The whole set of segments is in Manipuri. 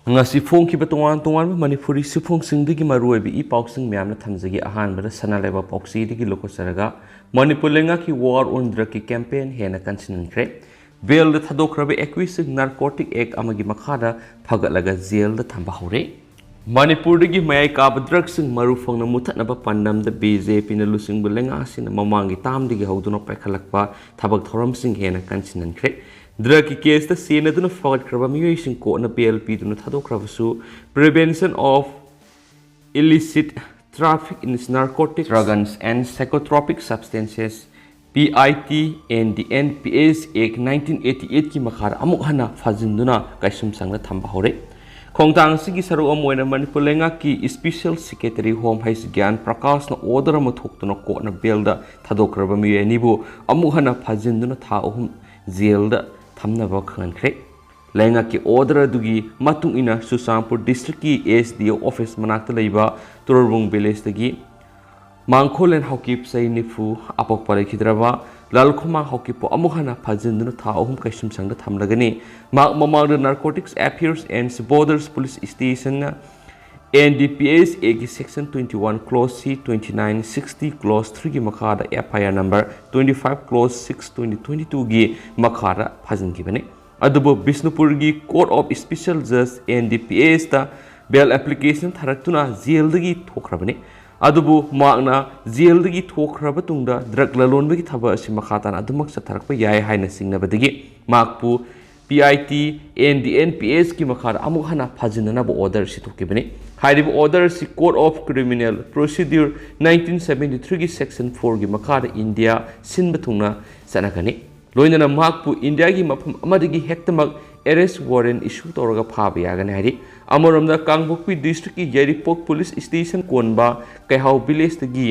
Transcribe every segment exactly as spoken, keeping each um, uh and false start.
ꯉꯁꯤ ꯐꯣꯡꯈꯤꯕ ꯇꯣꯉꯥꯟ ꯇꯣꯉꯥꯟꯕ ꯃꯅꯤꯄꯨꯔꯤ ꯁꯤꯐꯣꯡꯁꯤꯡꯗꯒꯤ ꯃꯔꯨꯑꯣꯏꯕ ꯏ ꯄꯥꯎꯁꯤꯡ ꯃꯌꯥꯝꯅ ꯊꯝꯖꯒꯦ꯫ ꯑꯍꯥꯟꯕꯗ ꯁꯅꯥ ꯂꯩꯕꯥꯛ ꯄꯥꯎꯆꯦꯗꯒꯤ ꯂꯧꯈꯠꯆꯔꯒ, ꯃꯅꯤꯄꯨꯔ ꯂꯩꯉꯥꯛꯀꯤ War on Drug ꯀꯤ campaign ꯍꯦꯟꯅ ꯀꯟꯁꯤꯟꯈ꯭ꯔꯦ꯫ ꯕꯦꯜꯗ ꯊꯥꯗꯣꯛꯈ꯭ꯔꯕ accused ꯁꯤꯡ Narcotic Act ꯑꯃꯒꯤ ꯃꯈꯥꯗ ꯐꯒꯠꯂꯒ ꯖꯦꯜꯗ ꯊꯝꯕ ꯍꯧꯔꯦ꯫ ꯃꯅꯤꯄꯨꯔꯗꯒꯤ ꯃꯌꯥꯏ ꯀꯥꯕ ꯗ꯭ꯔꯒꯁꯤꯡ ꯃꯔꯨ ꯐꯪꯅ ꯃꯨꯊꯠꯅꯕ ꯄꯥꯟꯗꯝꯗ ꯕꯤ ꯖꯦ ꯄꯤꯅ ꯂꯨꯆꯤꯡꯕ ꯂꯩꯉꯥꯛ ꯑꯁꯤꯅ ꯃꯃꯥꯡꯒꯤ ꯇꯥꯝꯗꯒꯤ ꯍꯧꯗꯨꯅ ꯄꯥꯏꯈꯠꯂꯛꯄ ꯊꯕꯛ ꯊꯧꯔꯝꯁꯤꯡ ꯍꯦꯟꯅ ꯀꯟꯁꯤꯟꯍꯟꯈ꯭ꯔꯦ꯫ ꯗ꯭ꯔꯒꯀꯤ ꯀꯦꯁꯇ ꯁꯦꯟꯅꯗꯨꯅ ꯐꯒꯠꯈ꯭ꯔꯕ ꯃꯤꯑꯣꯏꯁꯤꯡ ꯀꯣꯔꯠꯅ ꯕꯦꯜ ꯄꯤꯗꯨꯅ ꯊꯥꯗꯣꯛꯈ꯭ꯔꯕꯁꯨ, Prevention of Illicit Traffic in Narcotics, Drugs and Psychotropic Substances, P I T and the N P S Act nineteen eighty eight ꯀꯤ ꯃꯈꯥꯗ ꯑꯃꯨꯛ ꯍꯟꯅ ꯐꯥꯖꯤꯟꯗꯨꯅ ꯀꯩꯁꯨꯝꯁꯪꯗ ꯊꯝꯕ ꯍꯧꯔꯦ꯫ ꯈꯣꯡꯊꯥꯡ ꯑꯁꯤꯒꯤ ꯁꯔꯨꯛ ꯑꯃ ꯑꯣꯏꯅ ꯃꯅꯤꯄꯨꯔ ꯂꯩꯉꯥꯛꯀꯤ Special Secretary Home ꯍꯩꯁ ꯒ꯭ꯌꯥꯟ ꯄ꯭ꯔꯀꯥꯁꯅ order ꯑꯃ ꯊꯣꯛꯇꯨꯅ ꯀꯣꯔꯠꯅ ꯕꯦꯜꯗ ꯊꯥꯗꯣꯛꯈ꯭ꯔꯕ ꯃꯤꯑꯣꯏ ꯑꯅꯤꯕꯨ ꯑꯃꯨꯛ ꯍꯟꯅ ꯐꯥꯖꯤꯟꯗꯨꯅ ꯊꯥ ꯑꯍꯨꯝ ꯖꯦꯜꯗ ꯊꯝꯅꯕ ꯈꯪꯍꯟꯈ꯭ꯔꯦ꯫ ꯂꯩꯉꯥꯛꯀꯤ order ꯑꯗꯨꯒꯤ ꯃꯇꯨꯡ ꯏꯟꯅ ꯆꯨꯔꯆꯥꯟꯄꯨꯔ district ꯀꯤ S D O office ꯃꯅꯥꯛꯇ ꯂꯩꯕ ꯇꯨꯔꯣꯜꯕꯨꯡ village ꯇꯒꯤ ꯃꯥꯡꯈꯣꯂꯦꯟ ꯍꯥꯎꯀꯤꯞ ꯆꯍꯤ ꯅꯤꯐꯨ, ꯑꯄꯣꯛꯄ ꯂꯩꯈꯤꯗ꯭ꯔꯕ ꯂꯥꯜꯈꯨꯃꯥꯡ ꯍꯥꯎꯀꯤꯞꯄꯨ ꯑꯃꯨꯛ ꯍꯟꯅ ꯐꯥꯖꯤꯟꯗꯨꯅ ꯊꯥ ꯑꯍꯨꯝ ꯀꯩꯁꯨꯝꯁꯪꯗ ꯊꯝꯂꯒꯅꯤ꯫ ꯃꯍꯥꯛ ꯃꯃꯥꯡꯗ Narcotics Affairs and Borders Police Station ꯅ N D P S A ꯒꯤ section twenty one clause C, twenty nine sixty clause three ꯒꯤ ꯃꯈꯥꯗ F I R number twenty five clause six twenty twenty two ꯒꯤ ꯃꯈꯥꯗ ꯐꯥꯖꯤꯟꯈꯤꯕꯅꯤ꯫ ꯑꯗꯨꯕꯨ ꯕꯤꯁꯅꯨꯄꯨꯔꯒꯤ Court of Special Judge, N D P S ꯇ bail application ꯊꯥꯔꯛꯇꯨꯅ ꯖꯦꯜꯗꯒꯤ ꯊꯣꯛꯈ꯭ꯔꯕꯅꯤ꯫ ꯑꯗꯨꯕꯨ ꯃꯍꯥꯛꯅ ꯖꯦꯜꯗꯒꯤ ꯊꯣꯛꯈ꯭ꯔꯕ ꯇꯨꯡꯗ ꯗ꯭ꯔꯒ ꯂꯂꯣꯟꯕꯒꯤ ꯊꯕꯛ ꯑꯁꯤ ꯃꯈꯥ ꯇꯥꯅ ꯑꯗꯨꯃꯛ ꯆꯠꯊꯔꯛꯄ ꯌꯥꯏ ꯍꯥꯏꯅ ꯆꯤꯡꯅꯕꯗꯒꯤ ꯃꯍꯥꯛꯄꯨ P I T and the N P S ꯀꯤ ꯃꯈꯥꯗ ꯑꯃꯨꯛ ꯍꯟꯅ ꯐꯥꯖꯤꯟꯅꯅꯕ order ꯁꯤꯊꯣꯛꯈꯤꯕꯅꯤ꯫ ꯍꯥꯏꯔꯤꯕ order ꯑꯁꯤ Code of Criminal Procedure nineteen seventy three ꯒꯤ section four ꯒꯤ ꯃꯈꯥꯗ ꯏꯟꯗꯤꯌꯥ ꯁꯤꯟꯕ ꯊꯨꯡꯅ ꯆꯠꯅꯒꯅꯤ꯫ ꯂꯣꯏꯅꯅ ꯃꯍꯥꯛꯄꯨ ꯏꯟꯗꯤꯌꯥꯒꯤ ꯃꯐꯝ ꯑꯃꯗꯒꯤ ꯍꯦꯛꯇꯃꯛ arrest warrant issue ꯇꯧꯔꯒ ꯐꯥꯕ ꯌꯥꯒꯅꯤ ꯍꯥꯏꯔꯤ꯫ ꯑꯃꯔꯣꯝꯗ ꯀꯥꯡꯄꯣꯛꯄꯤ district ꯀꯤ ꯌꯥꯏꯔꯤꯄꯣꯛ police station ꯀꯣꯟꯕ ꯀꯩꯍꯥꯎ village ꯇꯒꯤ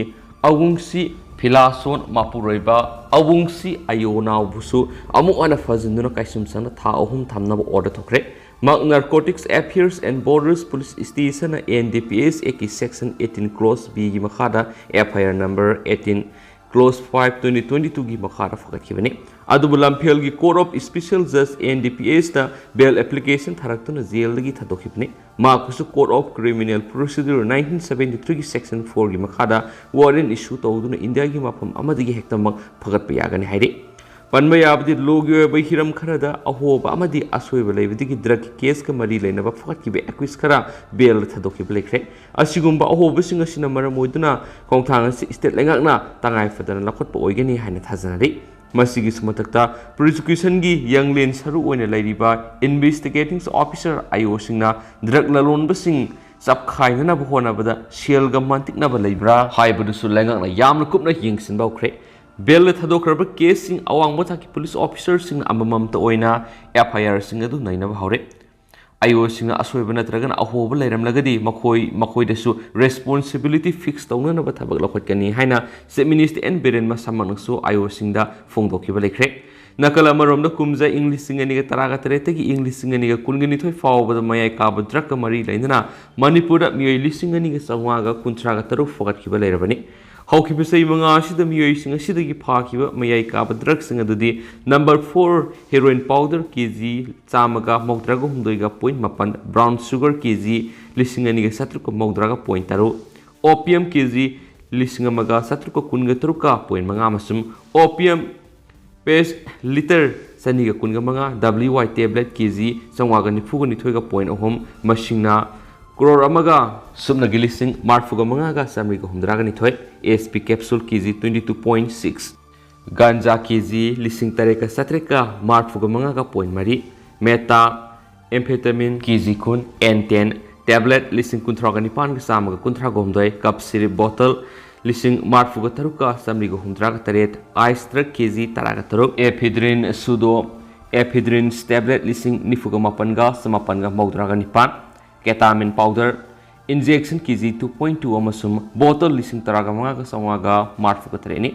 ꯑꯋꯨꯡꯁꯤ ꯐꯤꯂꯥꯁꯣꯟ ꯃꯄꯨꯔꯣꯏꯕ ꯑꯋꯨꯡꯁꯤ ꯑꯌꯣꯅꯥꯎꯕꯨꯁꯨ ꯑꯃꯨꯛ ꯍꯟꯅ ꯐꯥꯖꯤꯟꯗꯨꯅ ꯀꯩꯁꯨꯝꯁꯪꯗ ꯊꯥ ꯑꯍꯨꯝ ꯊꯝꯅꯕ order ꯊꯣꯛꯈ꯭ꯔꯦ꯫ ꯃꯍꯥꯛ Narcotics Affairs and Borders Police Station ꯅ N D P S A ꯒꯤ section eighteen clause B ꯒꯤ ꯃꯈꯥꯗ F I R number eighteen clause five twenty twenty-two ꯒꯤ ꯃꯈꯥꯗ ꯐꯒꯠꯈꯤꯕꯅꯤ꯫ ꯑꯗꯨꯕꯨ ꯂꯝꯐꯦꯜꯒꯤ Court of Special Judge, N D P S ꯅ bail application ꯊꯥꯔꯛꯇꯨꯅ jail ꯗꯒꯤ ꯊꯥꯗꯣꯛꯈꯤꯕꯅꯤ꯫ ꯃꯍꯥꯛꯄꯨꯁꯨ Court of Criminal Procedure nineteen seventy-three ꯒꯤ section four ꯒꯤ ꯃꯈꯥꯗ warrant issue ꯇꯧꯗꯨꯅ ꯏꯟꯗꯤꯌꯥꯒꯤ ꯃꯐꯝ ꯑꯃꯗꯒꯤ ꯍꯦꯛꯇꯃꯛ ꯐꯒꯠꯄ ꯌꯥꯒꯅꯤ ꯍꯥꯏꯔꯤ꯫ ꯄꯟꯕ ꯌꯥꯕꯗꯤ, ꯂꯣꯒꯤ ꯑꯣꯏꯕ ꯍꯤꯔꯝ ꯈꯔꯗ ꯑꯍꯣꯕ ꯑꯃꯗꯤ ꯑꯁꯣꯏꯕ ꯂꯩꯕꯗꯒꯤ drug case ꯀ ꯃꯔꯤ ꯂꯩꯅꯕ ꯐꯒꯠꯈꯤꯕ accused ꯈꯔ bail ꯊꯥꯗꯣꯛꯈꯤꯕ ꯂꯩꯈ꯭ꯔꯦ꯫ ꯑꯁꯤꯒꯨꯝꯕ ꯑꯍꯣꯕꯁꯤꯡ ꯑꯁꯤꯅ ꯃꯔꯝ ꯑꯣꯏꯗꯨꯅ ꯈꯣꯡꯊꯥꯡ ꯑꯁꯤ state ꯂꯩꯉꯥꯛꯅ ꯇꯉꯥꯏ ꯐꯗꯅ ꯂꯧꯈꯠꯄ ꯑꯣꯏꯒꯅꯤ ꯍꯥꯏꯅ ꯊꯥꯖꯅꯔꯤ꯫ ꯃꯁꯤꯒꯤꯁꯨ ꯃꯊꯛꯇ, prosecution ꯒꯤ ꯌꯥꯡꯂꯦꯟ ꯁꯔꯨ ꯑꯣꯏꯅ ꯂꯩꯔꯤꯕ investigating officer, I O ꯁꯤꯡꯅ drug ꯂꯂꯣꯟꯕꯁꯤꯡ ꯆꯞꯈꯥꯏꯅꯅꯕ ꯍꯣꯠꯅꯕꯗ ꯁꯦꯜꯒ ꯃꯟꯇꯤꯛꯅꯕ ꯂꯩꯕ꯭ꯔꯥ ꯍꯥꯏꯕꯗꯨꯁꯨ ꯂꯩꯉꯥꯛꯅ ꯌꯥꯝꯅ ꯀꯨꯞꯅ ꯌꯦꯡꯁꯤꯟꯕ ꯍꯧꯈ꯭ꯔꯦ꯫ Bail ꯗ ꯊꯥꯗꯣꯛꯈ꯭ꯔꯕ case ꯁꯤꯡ ꯑꯋꯥꯡꯕ ꯊꯥꯛꯀꯤ police officer ꯁꯤꯡꯅ ꯑꯃꯃꯝꯇ ꯑꯣꯏꯅ F I R ꯁꯤꯡ ꯑꯗꯨ ꯅꯩꯅꯕ ꯍꯧꯔꯦ꯫ I O ꯁꯤꯡꯅ ꯑꯁꯣꯏꯕ ꯅꯠꯇ꯭ꯔꯒꯅ ꯑꯍꯣꯕ ꯂꯩꯔꯝꯂꯒꯗꯤ ꯃꯈꯣꯏ, ꯃꯈꯣꯏꯗꯁꯨ responsibility fix ꯇꯧꯅꯅꯕ ꯊꯕꯛ ꯂꯧꯈꯠꯀꯅꯤ ꯍꯥꯏꯅ Chief Minister N Biren ꯃꯁꯥꯃꯛꯅꯁꯨ I O ꯁꯤꯡꯗ ꯐꯣꯡꯗꯣꯛꯈꯤꯕ ꯂꯩꯈ꯭ꯔꯦ꯫ ꯅꯥꯀꯜ ꯑꯃꯔꯣꯝꯗ, ꯀꯨꯝꯖꯥ ꯏꯪ ꯂꯤꯁꯤꯡ ꯑꯅꯤꯒ ꯇꯔꯥꯒ ꯇꯔꯦꯠꯇꯒꯤ ꯏꯪ ꯂꯤꯁꯤꯡ ꯑꯅꯤꯒ ꯀꯨꯟꯒ ꯅꯤꯊꯣꯏ ꯐꯥꯎꯕꯗ ꯃꯌꯥꯏ ꯀꯥꯕ drug ꯀ ꯃꯔꯤ ꯂꯩꯅꯅ ꯃꯅꯤꯄꯨꯔꯗ ꯃꯤꯑꯣꯏ ꯂꯤꯁꯤꯡ ꯑꯅꯤꯒ ꯆꯥꯝꯃꯉꯥꯒ ꯀꯨꯟꯊ꯭ꯔꯥꯒ ꯇꯔꯨꯛ ꯐꯒꯠꯈꯤꯕ ꯂꯩꯔꯕꯅꯤ꯫ ꯍꯧꯈꯤꯕ ꯆꯍꯤ ꯃꯉꯥ ꯑꯁꯤꯗ ꯃꯤꯑꯣꯏꯁꯤꯡ ꯑꯁꯤꯗꯒꯤ ꯐꯥꯈꯤꯕ ꯃꯌꯥꯏ ꯀꯥꯕ drug ꯁꯤꯡ ꯑꯗꯨꯗꯤ number four heroin powder K G ꯆꯥꯝꯃꯒ ꯃꯧꯗ꯭ꯔꯥꯒ ꯍꯨꯝꯗꯣꯏꯒ point ꯃꯥꯄꯟ, brown sugar K G ꯂꯤꯁꯤꯡ ꯑꯅꯤꯒ ꯆꯥꯇ꯭ꯔꯨꯛꯀ ꯃꯧꯗ꯭ꯔꯥꯒ point ꯇꯔꯨꯛ, opium K G ꯂꯤꯁꯤꯡ ꯑꯃꯒ ꯆꯥꯇ꯭ꯔꯨꯛꯀ ꯀꯨꯟꯒ ꯇꯔꯨꯛꯀ point ꯃꯉꯥ ꯑꯃꯁꯨꯡ opium paste litre ꯆꯅꯤꯒ ꯀꯨꯟꯒ ꯃꯉꯥ, W Y tablet K G ꯆꯥꯝꯃꯉꯥꯒ ꯅꯤꯐꯨꯒ ꯅꯤꯊꯣꯏꯒ point ꯑꯍꯨꯝ, ꯃꯁꯤꯡꯅ crore ꯑꯃꯒ ꯁꯨꯞꯅꯒꯤ ꯂꯤꯁꯤꯡ ꯃꯔꯐꯨꯒ ꯃꯉꯥꯒ ꯆꯥꯃꯔꯤꯒ ꯍꯨꯝꯗ꯭ꯔꯥꯒ ꯅꯤꯊꯣꯏ, S P capsule K G twenty two point six, ꯒꯥꯟꯖꯥ K G ꯂꯤꯁꯤꯡ ꯇꯔꯦꯠꯀ ꯆꯥꯇ꯭ꯔꯦꯠꯀ ꯃꯔꯐꯨꯒ ꯃꯉꯥꯒ point ꯃꯔꯤ, meta amphetamine K G ꯀꯨꯟ, N ten tablet ꯂꯤꯁꯤꯡ ꯀꯨꯟꯊ꯭ꯔꯥꯒ ꯅꯤꯄꯥꯟꯒ ꯆꯥꯝꯃꯒ ꯀꯨꯟꯊ꯭ꯔꯥꯒ ꯍꯨꯝꯗꯣꯏ, cough syrup bottle ꯂꯤꯁꯤꯡ ꯃꯔꯐꯨꯒ ꯇꯔꯨꯛꯀ ꯆꯥꯃꯔꯤꯒ ꯍꯨꯝꯗ꯭ꯔꯥꯒ ꯇꯔꯦꯠ, ice drug K G ꯇꯔꯥꯒ ꯇꯔꯨꯛ, ephedrine pseudo ephedrine tablet ꯂꯤꯁꯤꯡ ꯅꯤꯐꯨꯒ ꯃꯥꯄꯟꯒ ꯆꯃꯥꯄꯟꯒ ꯃꯧꯗ꯭ꯔꯥꯒ ꯅꯤꯄꯥꯟ, ketamine powder injection K G two point two ꯑꯃꯁꯨꯡ bottle ꯂꯤꯁꯤꯡ ꯇꯔꯥꯒ ꯃꯉꯥꯒ ꯆꯥꯝꯃꯉꯥꯒ ꯃꯔꯐꯨꯒ ꯇꯔꯦꯠꯅꯤ꯫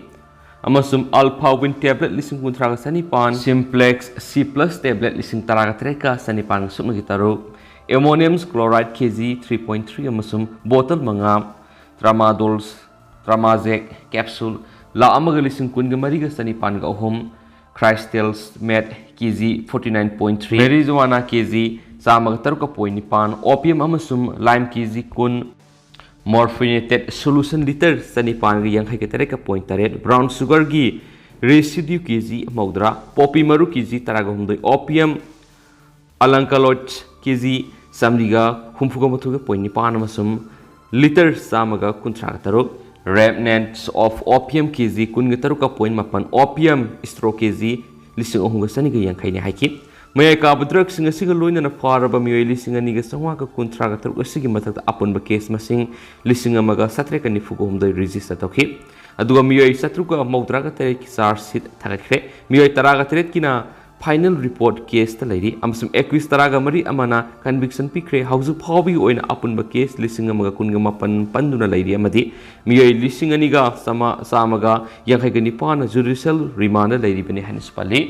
ꯑꯃꯁꯨꯡ alpha win tablet ꯂꯤꯁꯤꯡ ꯀꯨꯟꯊ꯭ꯔꯥꯒ ꯆꯅꯤꯄꯥꯟ, simplex C plus tablet ꯂꯤꯁꯤꯡ ꯇꯔꯥꯒ ꯇꯔꯦꯠꯀ ꯆꯅꯤꯄꯥꯟꯒ ꯁꯨꯞꯅꯒꯤ ꯇꯔꯨꯛ, ammonium chloride K G three point three ꯑꯃꯁꯨꯡ bottle ꯃꯉꯥ, tramadol, tramazec capsule ꯂꯥꯈ ꯑꯃꯒ ꯂꯤꯁꯤꯡ ꯀꯨꯟꯒ ꯃꯔꯤꯒ ꯆꯅꯤꯄꯥꯟꯒ ꯑꯍꯨꯝ, crystal meth K G forty nine point three, marijuana K G ꯆꯥꯝꯃꯒ ꯇꯔꯨꯛꯀ point ꯅꯤꯄꯥꯟ, opium ꯑꯃꯁꯨꯡ lime K G ꯀꯨꯟ, morphinated solution litre ꯆꯅꯤꯄꯥꯟꯒ ꯌꯥꯡꯈꯩꯒ ꯇꯔꯦꯠꯀ point ꯇꯔꯦꯠ, brown sugarꯒꯤ residue K G ꯃꯧꯗ꯭ꯔꯥ, poppy ꯃꯔꯨ K G ꯇꯔꯥꯒ ꯍꯨꯝꯗꯣꯏ, opium alkaloids K G ꯆꯥꯃꯔꯤꯒ ꯍꯨꯝꯐꯨꯒ ꯃꯥꯊꯣꯏꯒ point ꯅꯤꯄꯥꯟ ꯑꯃꯁꯨꯡ litre ꯆꯥꯝꯃꯒ ꯀꯨꯟꯊ꯭ꯔꯥꯒ ꯇꯔꯨꯛ, remnants of opium K G ꯀꯨꯟꯒ ꯇꯔꯨꯛꯀ point ꯃꯥꯄꯟ, opium straw K G ꯂꯤꯁꯤꯡ ꯑꯍꯨꯝꯒ ꯆꯅꯤꯒ ꯌꯥꯡꯈꯩꯅꯤ ꯍꯥꯏꯈꯤ꯫ ꯃꯌꯥꯏ ꯀꯥꯕ ꯗ꯭ꯔꯒꯁꯤꯡ ꯑꯁꯤꯒ ꯂꯣꯏꯅꯅ ꯐꯥꯔꯕ ꯃꯤꯑꯣꯏ ꯂꯤꯁꯤꯡ ꯑꯅꯤꯒ ꯆꯥꯝꯃꯉꯥꯒ ꯀꯨꯟꯊ꯭ꯔꯥꯒ ꯇꯔꯨꯛ ꯑꯁꯤꯒꯤ ꯃꯊꯛꯇ ꯑꯄꯨꯟꯕ ꯀꯦꯁ ꯃꯁꯤꯡ ꯂꯤꯁꯤꯡ ꯑꯃꯒ ꯆꯥꯇ꯭ꯔꯦꯠꯀ ꯅꯤꯐꯨꯒ ꯍꯨꯝꯗꯣꯏ ꯔꯤꯖꯤꯁꯇꯔ ꯇꯧꯈꯤ꯫ ꯑꯗꯨꯒ ꯃꯤꯑꯣꯏ ꯆꯥꯇ꯭ꯔꯨꯛꯀ ꯃꯧꯗ꯭ꯔꯥꯒ ꯇꯔꯦꯠꯀꯤ ꯆꯥꯔꯖ ꯁꯤꯠ ꯊꯥꯒꯠꯈ꯭ꯔꯦ꯫ ꯃꯤꯑꯣꯏ ꯇꯔꯥꯒ ꯇꯔꯦꯠꯀꯤꯅ ꯐꯥꯏꯅꯦꯜ ꯔꯤꯄꯣꯔꯠ ꯀꯦꯁꯇ ꯂꯩꯔꯤ ꯑꯃꯁꯨꯡ ꯑꯦꯀ꯭ꯌꯨꯁ ꯇꯔꯥꯒ ꯃꯔꯤ ꯑꯃꯅ ꯀꯟꯚꯤꯛꯁꯟ ꯄꯤꯈ꯭ꯔꯦ꯫ ꯍꯧꯖꯤꯛ ꯐꯥꯎꯕꯒꯤ ꯑꯣꯏꯅ ꯑꯄꯨꯟꯕ ꯀꯦꯁ ꯂꯤꯁꯤꯡ ꯑꯃꯒ ꯀꯨꯟꯒ ꯃꯥꯄꯟ ꯄꯟꯗꯨꯅ ꯂꯩꯔꯤ ꯑꯃꯗꯤ ꯃꯤꯑꯣꯏ ꯂꯤꯁꯤꯡ ꯑꯅꯤꯒ ꯆꯥꯝꯃ ꯆꯥꯝꯃꯒ ꯌꯥꯡꯈꯩꯒ ꯅꯤꯄꯥꯟꯅ ꯖꯨꯗꯤꯁꯤꯌꯦꯜ ꯔꯤꯃꯥꯟꯗ ꯂꯩꯔꯤꯕꯅꯤ ꯍꯥꯏꯅꯁꯨ ꯄꯜꯂꯤ꯫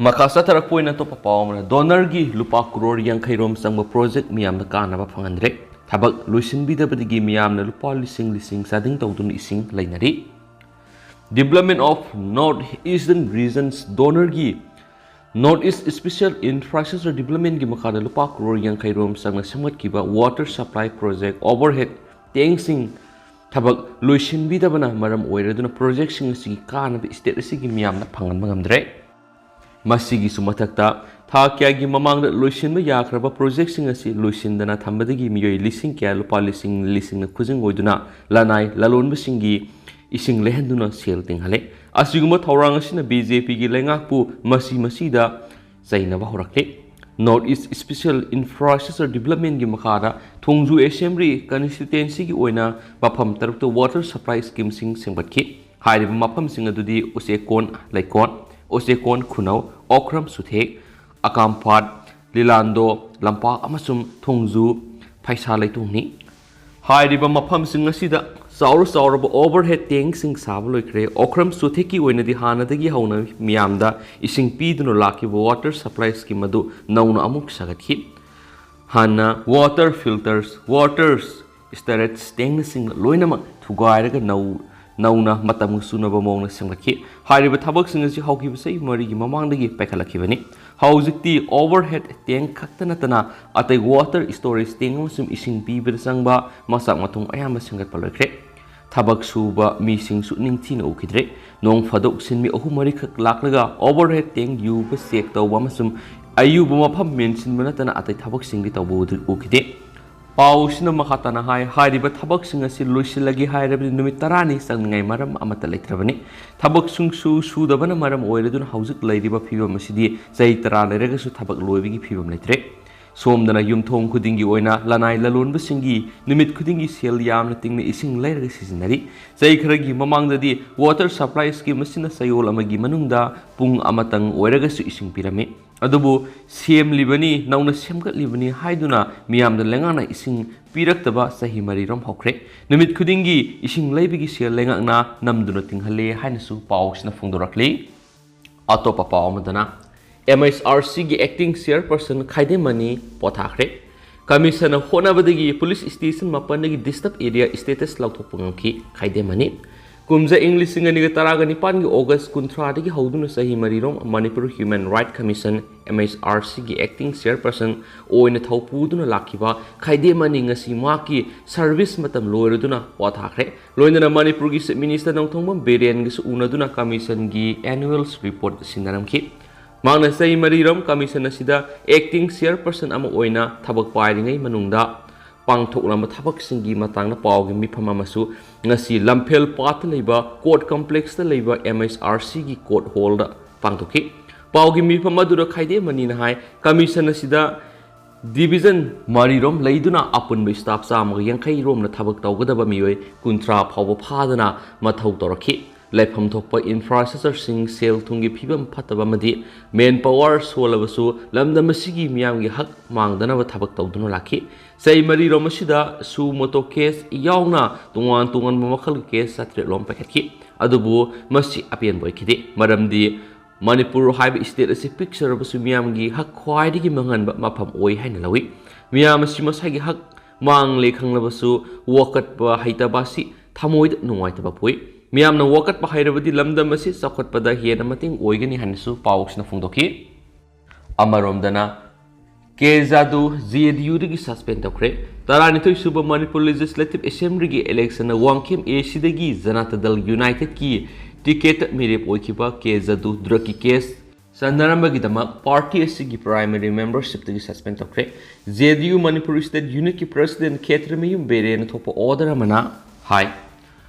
ꯃꯈꯥ ꯆꯠꯊꯔꯛꯄ ꯑꯣꯏꯅ ꯑꯇꯣꯞꯄ ꯄꯥꯎ ꯑꯃꯅ, ꯗꯣꯅꯔꯒꯤ ꯂꯨꯄꯥ ꯀ꯭ꯔꯣꯔ ꯌꯥꯡꯈꯩ ꯔꯣꯝ ꯆꯪꯕ ꯄ꯭ꯔꯣꯖꯦꯛ ꯃꯤꯌꯥꯝꯗ ꯀꯥꯟꯅꯕ ꯐꯪꯍꯟꯗ꯭ꯔꯦ꯫ ꯊꯕꯛ ꯂꯣꯏꯁꯤꯟꯕꯤꯗꯕꯗꯒꯤ ꯃꯤꯌꯥꯝꯅ ꯂꯨꯄꯥ ꯂꯤꯁꯤꯡ ꯂꯤꯁꯤꯡ ꯆꯥꯗꯤꯡ ꯇꯧꯗꯨꯅ ꯏꯁꯤꯡ ꯂꯩꯅꯔꯤ꯫ Development of North Eastern Regions ꯗꯣꯅꯔꯒꯤ North East Special Infrastructure Developmentꯀꯤ ꯃꯈꯥꯗ ꯂꯨꯄꯥ ꯀ꯭ꯔꯣꯔ ꯌꯥꯡꯈꯩ ꯔꯣꯝ ꯆꯪꯅ ꯁꯦꯝꯒꯠꯈꯤꯕ water supply project overhead tankꯁꯤꯡ ꯊꯕꯛ ꯂꯣꯏꯁꯤꯟꯕꯤꯗꯕꯅ ꯃꯔꯝ ꯑꯣꯏꯔꯗꯨꯅ ꯄ꯭ꯔꯣꯖꯦꯛꯁꯤꯡ ꯑꯁꯤꯒꯤ ꯀꯥꯟꯅꯕ ꯁ꯭ꯇꯦꯠ ꯑꯁꯤꯒꯤ ꯃꯤꯌꯥꯝꯅ ꯐꯪꯍꯟꯕ ꯉꯝꯗ꯭ꯔꯦ꯫ ꯃꯁꯤꯒꯤꯁꯨ ꯃꯊꯛꯇ, ꯊꯥ ꯀꯌꯥꯒꯤ ꯃꯃꯥꯡꯗ ꯂꯣꯏꯁꯤꯟꯕ ꯌꯥꯈ꯭ꯔꯕ ꯄ꯭ꯔꯣꯖꯦꯛꯁꯤꯡ ꯑꯁꯤ ꯂꯣꯏꯁꯤꯟꯗꯅ ꯊꯝꯕꯗꯒꯤ ꯃꯤꯑꯣꯏ ꯂꯤꯁꯤꯡ ꯀꯌꯥ ꯂꯨꯄꯥ ꯂꯤꯁꯤꯡ ꯂꯤꯁꯤꯡꯅ ꯈꯨꯖꯤꯡ ꯑꯣꯏꯗꯨꯅ ꯂꯅꯥꯏ ꯂꯂꯣꯟꯕꯁꯤꯡꯒꯤ ꯏꯁꯤꯡ ꯂꯩꯍꯟꯗꯨꯅ ꯁꯦꯜ ꯇꯤꯡꯍꯜꯂꯦ꯫ ꯑꯁꯤꯒꯨꯝꯕ ꯊꯧꯔꯥꯡ ꯑꯁꯤꯅ ꯕꯤ ꯖꯦ ꯄꯤꯒꯤ ꯂꯩꯉꯥꯛꯄꯨ ꯃꯁꯤ ꯃꯁꯤꯗ ꯆꯩꯅꯕ ꯍꯧꯔꯛꯂꯦ꯫ North East Special Infrastructure Developmentꯀꯤ ꯃꯈꯥꯗ ꯊꯣꯡꯖꯨ ꯑꯦꯁꯦꯝꯕ꯭ꯂꯤ ꯀꯟꯁꯇꯤꯇ꯭ꯋꯦꯟꯁꯤꯒꯤ ꯑꯣꯏꯅ ꯃꯐꯝ ꯇꯔꯨꯛꯇ water supply schemeꯁꯤꯡ ꯁꯦꯝꯒꯠꯈꯤ꯫ ꯍꯥꯏꯔꯤꯕ ꯃꯐꯝꯁꯤꯡ ꯑꯗꯨꯗꯤ ꯎꯆꯦꯛꯀꯣꯟ ꯂꯩꯀꯣꯟ, ꯎꯆꯦꯛꯀꯣꯟ ꯈꯨꯅꯧ, ꯑꯣꯀ꯭ꯔꯝ ꯁꯨꯊꯦꯛ, ꯑꯀꯥꯝꯄꯥꯠ, ꯂꯤꯂꯥꯟꯗꯣ ꯂꯝꯄꯥꯛ ꯑꯃꯁꯨꯡ ꯊꯣꯡꯖꯨ ꯐꯩꯁꯥ ꯂꯩꯇꯣꯡꯅꯤ꯫ ꯍꯥꯏꯔꯤꯕ ꯃꯐꯝꯁꯤꯡ ꯑꯁꯤꯗ ꯆꯥꯎꯔ ꯆꯥꯎꯔꯕ overhead tankꯁꯤꯡ ꯁꯥꯕ ꯂꯣꯏꯈ꯭ꯔꯦ꯫ ꯑꯣꯀ꯭ꯔꯝ ꯁꯨꯊꯦꯛꯀꯤ ꯑꯣꯏꯅꯗꯤ ꯍꯥꯟꯅꯗꯒꯤ ꯍꯧꯅ ꯃꯤꯌꯥꯝꯗ ꯏꯁꯤꯡ ꯄꯤꯗꯨꯅ ꯂꯥꯛꯈꯤꯕ water supply scheme ꯑꯗꯨ ꯅꯧꯅ ꯑꯃꯨꯛ ꯁꯥꯒꯠꯈꯤ꯫ ꯍꯥꯟꯅ water filters, water storage tankꯅꯆꯤꯡꯕ ꯂꯣꯏꯅꯃꯛ ꯊꯨꯒꯥꯏꯔꯒ ꯅꯧ-, ꯅꯧꯅ ꯃꯇꯝꯒ ꯆꯨꯅꯕ ꯃꯑꯣꯡꯗ ꯁꯦꯝꯒꯠꯈꯤ꯫ ꯍꯥꯏꯔꯤꯕ ꯊꯕꯛꯁꯤꯡ ꯑꯁꯤ ꯍꯧꯈꯤꯕ ꯆꯍꯤ ꯃꯔꯤꯒꯤ ꯃꯃꯥꯡꯗꯒꯤ ꯄꯥꯏꯈꯠꯂꯛꯈꯤꯕꯅꯤ꯫ ꯍꯧꯖꯤꯛꯇꯤ overhead tank ꯈꯛꯇ ꯅꯠꯇꯅ ꯑꯇꯩ water storage tank ꯑꯃꯁꯨꯡ ꯏꯁꯤꯡ ꯄꯤꯕꯗ ꯆꯪꯕ ꯃꯆꯥꯛ ꯃꯊꯨꯝ ꯑꯌꯥꯝꯕ ꯁꯦꯝꯒꯠꯄ ꯂꯣꯏꯈ꯭ꯔꯦ꯫ ꯊꯕꯛ ꯁꯨꯕ ꯃꯤꯁꯤꯡꯁꯨ ꯅꯤꯡꯊꯤꯅ ꯎꯈꯤꯗ꯭ꯔꯦ꯫ ꯅꯣꯡ ꯐꯥꯗꯣꯛ ꯁꯤꯟꯃꯤ ꯑꯍꯨꯝ ꯃꯔꯤꯈꯛ ꯂꯥꯛꯂꯒ overhead tank ꯌꯨꯕ check ꯇꯧꯕ ꯑꯃꯁꯨꯡ ꯑꯌꯨꯕ ꯃꯐꯝ ꯃꯦꯟꯁꯤꯟꯕ ꯅꯠꯇꯅ ꯑꯇꯩ ꯊꯕꯛꯁꯤꯡꯗꯤ ꯇꯧꯕ ꯎꯗ꯭ꯔꯤ-, ꯎꯈꯤꯗꯦ꯫ ꯄꯥꯎ ꯑꯁꯤꯅ ꯃꯈꯥ ꯇꯥꯅ ꯍꯥꯏ, ꯍꯥꯏꯔꯤꯕ ꯊꯕꯛꯁꯤꯡ ꯑꯁꯤ ꯂꯣꯏꯁꯤꯜꯂꯒꯦ ꯍꯥꯏꯔꯕꯗꯤ ꯅꯨꯃꯤꯠ ꯇꯔꯥꯅꯤ ꯆꯪꯅꯤꯡꯉꯥꯏ ꯃꯔꯝ ꯑꯃꯠꯇ ꯂꯩꯇ꯭ꯔꯕꯅꯤ꯫ ꯊꯕꯛ ꯁꯨꯡꯁꯨ ꯁꯨꯗꯕꯅ ꯃꯔꯝ ꯑꯣꯏꯔꯗꯨꯅ ꯍꯧꯖꯤꯛ ꯂꯩꯔꯤꯕ ꯐꯤꯕꯝ ꯑꯁꯤꯗꯤ ꯆꯍꯤ ꯇꯔꯥ ꯂꯩꯔꯒꯁꯨ ꯊꯕꯛ ꯂꯣꯏꯕꯒꯤ ꯐꯤꯕꯝ ꯂꯩꯇ꯭ꯔꯦ꯫ ꯁꯣꯝꯗꯅ ꯌꯨꯝꯊꯣꯡ ꯈꯨꯗꯤꯡꯒꯤ ꯑꯣꯏꯅ ꯂꯅꯥꯏ ꯂꯂꯣꯟꯕꯁꯤꯡꯒꯤ ꯅꯨꯃꯤꯠ ꯈꯨꯗꯤꯡꯒꯤ ꯁꯦꯜ ꯌꯥꯝꯅ ꯇꯤꯡꯅ ꯏꯁꯤꯡ ꯂꯩꯔꯒ ꯁꯤꯖꯤꯟꯅꯔꯤ꯫ ꯆꯍꯤ ꯈꯔꯒꯤ ꯃꯃꯥꯡꯗꯗꯤ water supply scheme ꯑꯁꯤꯅ ꯆꯌꯣꯜ ꯑꯃꯒꯤ ꯃꯅꯨꯡꯗ ꯄꯨꯡ ꯑꯃꯇꯪ ꯑꯣꯏꯔꯒꯁꯨ ꯏꯁꯤꯡ ꯄꯤꯔꯝꯃꯤ꯫ ꯑꯗꯨꯕꯨ ꯁꯦꯝꯂꯤꯕꯅꯤ, ꯅꯧꯅ ꯁꯦꯝꯒꯠꯂꯤꯕꯅꯤ ꯍꯥꯏꯗꯨꯅ ꯃꯤꯌꯥꯝꯗ ꯂꯩꯉꯥꯛꯅ ꯏꯁꯤꯡ ꯄꯤꯔꯛꯇꯕ ꯆꯍꯤ ꯃꯔꯤꯔꯣꯝ ꯍꯧꯈ꯭ꯔꯦ꯫ ꯅꯨꯃꯤꯠ ꯈꯨꯗꯤꯡꯒꯤ ꯏꯁꯤꯡ ꯂꯩꯕꯒꯤ ꯁꯦꯜ ꯂꯩꯉꯥꯛꯅ ꯅꯝꯗꯨꯅ ꯇꯤꯡꯍꯜꯂꯦ ꯍꯥꯏꯅꯁꯨ ꯄꯥꯎꯁꯤꯅ ꯐꯣꯡꯗꯣꯔꯛꯂꯤ꯫ ꯑꯇꯣꯞꯄ ꯄꯥꯎ ꯑꯃꯗꯅ, M H R Cꯒꯤ acting chairperson ꯈꯥꯏꯗꯦꯝ ꯃꯅꯤ ꯄꯣꯊꯥꯈ꯭ꯔꯦ꯫ Commissionꯅ ꯍꯣꯠꯅꯕꯗꯒꯤ police station ꯃꯥꯄꯟꯗꯒꯤ disturb area status ꯂꯧꯊꯣꯛꯄ ꯉꯝꯈꯤ ꯈꯥꯏꯗꯦꯝ ꯃꯅꯤ꯫ ꯀꯨꯝꯖꯥ ꯏꯪ ꯂꯤꯁꯤꯡ ꯑꯅꯤꯒ ꯇꯔꯥꯒ ꯅꯤꯄꯥꯟꯒꯤ August ꯀꯨꯟꯊ꯭ꯔꯥꯗꯒꯤ ꯍꯧꯗꯨꯅ ꯆꯍꯤ ꯃꯔꯤꯔꯣꯝ Manipur Human Right Commission, M H R Cꯒꯤ acting chairperson ꯑꯣꯏꯅ ꯊꯧ ꯄꯨꯗꯨꯅ ꯂꯥꯛꯈꯤꯕ ꯈꯥꯏꯗꯦꯝ ꯃꯅꯤ ꯉꯁꯤ ꯃꯍꯥꯛꯀꯤ service ꯃꯇꯝ ꯂꯣꯏꯔꯗꯨꯅ ꯄꯣꯊꯥꯈ꯭ꯔꯦ꯫ ꯂꯣꯏꯅꯅ ꯃꯅꯤꯄꯨꯔꯒꯤ Chief Minister Nongthombam ꯕꯤꯔꯦꯟꯒꯁꯨ ꯎꯅꯗꯨꯅ Commissionꯒꯤ annual report ꯁꯤꯟꯅꯔꯝꯈꯤ꯫ ꯃꯍꯥꯛꯅ ꯆꯍꯤ ꯃꯔꯤꯔꯣꯝ Commission ꯑꯁꯤꯗ acting chairperson ꯑꯃ ꯑꯣꯏꯅ ꯊꯕꯛ ꯄꯥꯏꯔꯤꯉꯩ ꯃꯅꯨꯡꯗ ꯄꯥꯡꯊꯣꯛꯂꯝꯕ ꯊꯕꯛꯁꯤꯡꯒꯤ ꯃꯇꯥꯡꯗ ꯄꯥꯎꯒꯤ ꯃꯤꯐꯝ ꯑꯃꯁꯨ ꯉꯁꯤ ꯂꯝꯐꯦꯜ ꯄꯥꯠꯇ ꯂꯩꯕ Court Complexꯇ ꯂꯩꯕ M H R Cꯒꯤ Court Hallꯗ ꯄꯥꯡꯊꯣꯛꯈꯤ꯫ ꯄꯥꯎꯒꯤ ꯃꯤꯐꯝ ꯑꯗꯨꯗ ꯈꯥꯏꯗꯦꯝ ꯃꯅꯤꯅ ꯍꯥꯏ, Commission ꯑꯁꯤꯗ division ꯃꯔꯤꯔꯣꯝ ꯂꯩꯗꯨꯅ ꯑꯄꯨꯟꯕ staff ꯆꯥꯝꯃꯒ ꯌꯥꯡꯈꯩ ꯔꯣꯝꯅ ꯊꯕꯛ ꯇꯧꯒꯗꯕ ꯃꯤꯑꯣꯏ ꯀꯨꯟꯊ꯭ꯔꯥ ꯐꯥꯎꯕ ꯐꯥꯗꯅ ꯃꯊꯧ ꯇꯧꯔꯛꯈꯤ꯫ ꯂꯩꯐꯝ ꯊꯣꯛꯄ infrastructureꯁꯤꯡ, ꯁꯦꯜ ꯊꯨꯝꯒꯤ ꯐꯤꯕꯝ ꯐꯠꯇꯕ ꯑꯃꯗꯤ manpower ꯁꯣꯜꯂꯕꯁꯨ ꯂꯝꯗꯝ ꯑꯁꯤꯒꯤ ꯃꯤꯌꯥꯝꯒꯤ ꯍꯛ ꯃꯥꯡꯗꯅꯕ ꯊꯕꯛ ꯇꯧꯗꯨꯅ ꯂꯥꯛꯈꯤ꯫ ꯆꯍꯤ ꯃꯔꯤꯔꯣꯝ ꯑꯁꯤꯗ suo motu case ꯌꯥꯎꯅ ꯇꯣꯉꯥꯟ ꯇꯣꯉꯥꯟꯕ ꯃꯈꯜꯒꯤ case ꯆꯥꯇ꯭ꯔꯦꯠ ꯂꯣꯝ ꯄꯥꯏꯈꯠꯈꯤ꯫ ꯑꯗꯨꯕꯨ ꯃꯁꯤ ꯑꯄꯦꯟꯕ ꯑꯣꯏꯈꯤꯗꯦ, ꯃꯔꯝꯗꯤ ꯃꯅꯤꯄꯨꯔ ꯍꯥꯏꯕ state ꯑꯁꯤ ꯄꯤꯛꯆꯔꯕꯁꯨ ꯃꯤꯌꯥꯝꯒꯤ ꯍꯛ ꯈ꯭ꯋꯥꯏꯗꯒꯤ ꯃꯥꯡꯍꯟꯕ ꯃꯐꯝ ꯑꯣꯏ ꯍꯥꯏꯅ ꯂꯧꯏ꯫ ꯃꯤꯌꯥꯝ ꯑꯁꯤ ꯃꯁꯥꯒꯤ ꯍꯛ ꯃꯥꯡꯂꯦ ꯈꯪꯂꯕꯁꯨ ꯋꯥꯀꯠꯄ ꯍꯩꯇꯕ ꯑꯁꯤ ꯊꯃꯣꯏꯗ ꯅꯨꯡꯉꯥꯏꯇꯕ ꯄꯣꯛꯏ꯫ ꯃꯤꯌꯥꯝꯅ ꯋꯥꯀꯠꯄ ꯍꯩꯔꯕꯗꯤ ꯂꯝꯗꯝ ꯑꯁꯤ ꯆꯥꯎꯈꯠꯄꯗ ꯍꯦꯟꯅ ꯃꯇꯦꯡ ꯑꯣꯏꯒꯅꯤ ꯍꯥꯏꯅꯁꯨ ꯄꯥꯎꯁꯤꯅ ꯐꯣꯡꯗꯣꯛꯈꯤ꯫ ꯑꯃꯔꯣꯝꯗꯅ, ꯀꯦ ꯖꯥꯗꯨ ꯖꯦ ꯗꯤ ꯌꯨꯗꯒꯤ ꯁꯁꯄꯦꯟ ꯇꯧꯈ꯭ꯔꯦ꯫ ꯇꯔꯥꯅꯤꯊꯣꯏ ꯁꯨꯕ ꯃꯅꯤꯄꯨꯔ ꯂꯦꯖꯤꯁꯂꯦꯇꯤꯚ ꯑꯦꯁꯦꯝꯕ꯭ꯂꯤꯒꯤ ꯏꯂꯦꯛꯁꯟꯗ ꯋꯥꯡꯈꯦꯝ ꯑꯦ ꯁꯤꯗꯒꯤ ꯖꯅꯇꯥ ꯗꯜ ꯌꯨꯅꯥꯏꯇꯦꯗꯀꯤ ꯇꯤꯀꯦꯠꯇ ꯃꯤꯔꯦꯞ ꯑꯣꯏꯈꯤꯕ ꯀꯦ ꯖꯥꯗꯨ ꯗ꯭ꯔꯒꯀꯤ ꯀꯦꯁ ꯆꯟꯅꯔꯝꯕꯒꯤꯗꯃꯛ ꯄꯥꯔꯇꯤ ꯑꯁꯤꯒꯤ ꯄ꯭ꯔꯥꯏꯃꯔꯤ ꯃꯦꯝꯕꯔꯁꯤꯞꯇꯒꯤ ꯁꯁꯄꯦꯟ ꯇꯧꯈ꯭ꯔꯦ꯫ ꯖꯦ ꯗꯤ ꯌꯨ ꯃꯅꯤꯄꯨꯔ ꯁ꯭ꯇꯦꯠ ꯌꯨꯅꯤꯠꯀꯤ ꯄ꯭ꯔꯁꯤꯗꯦꯟ ꯈꯦꯇ꯭ꯔꯤꯃꯌꯨꯝ ꯕꯦꯔꯦꯅ ꯊꯣꯛꯄ ꯑꯣꯔꯗꯔ ꯑꯃꯅ ꯍꯥꯏ,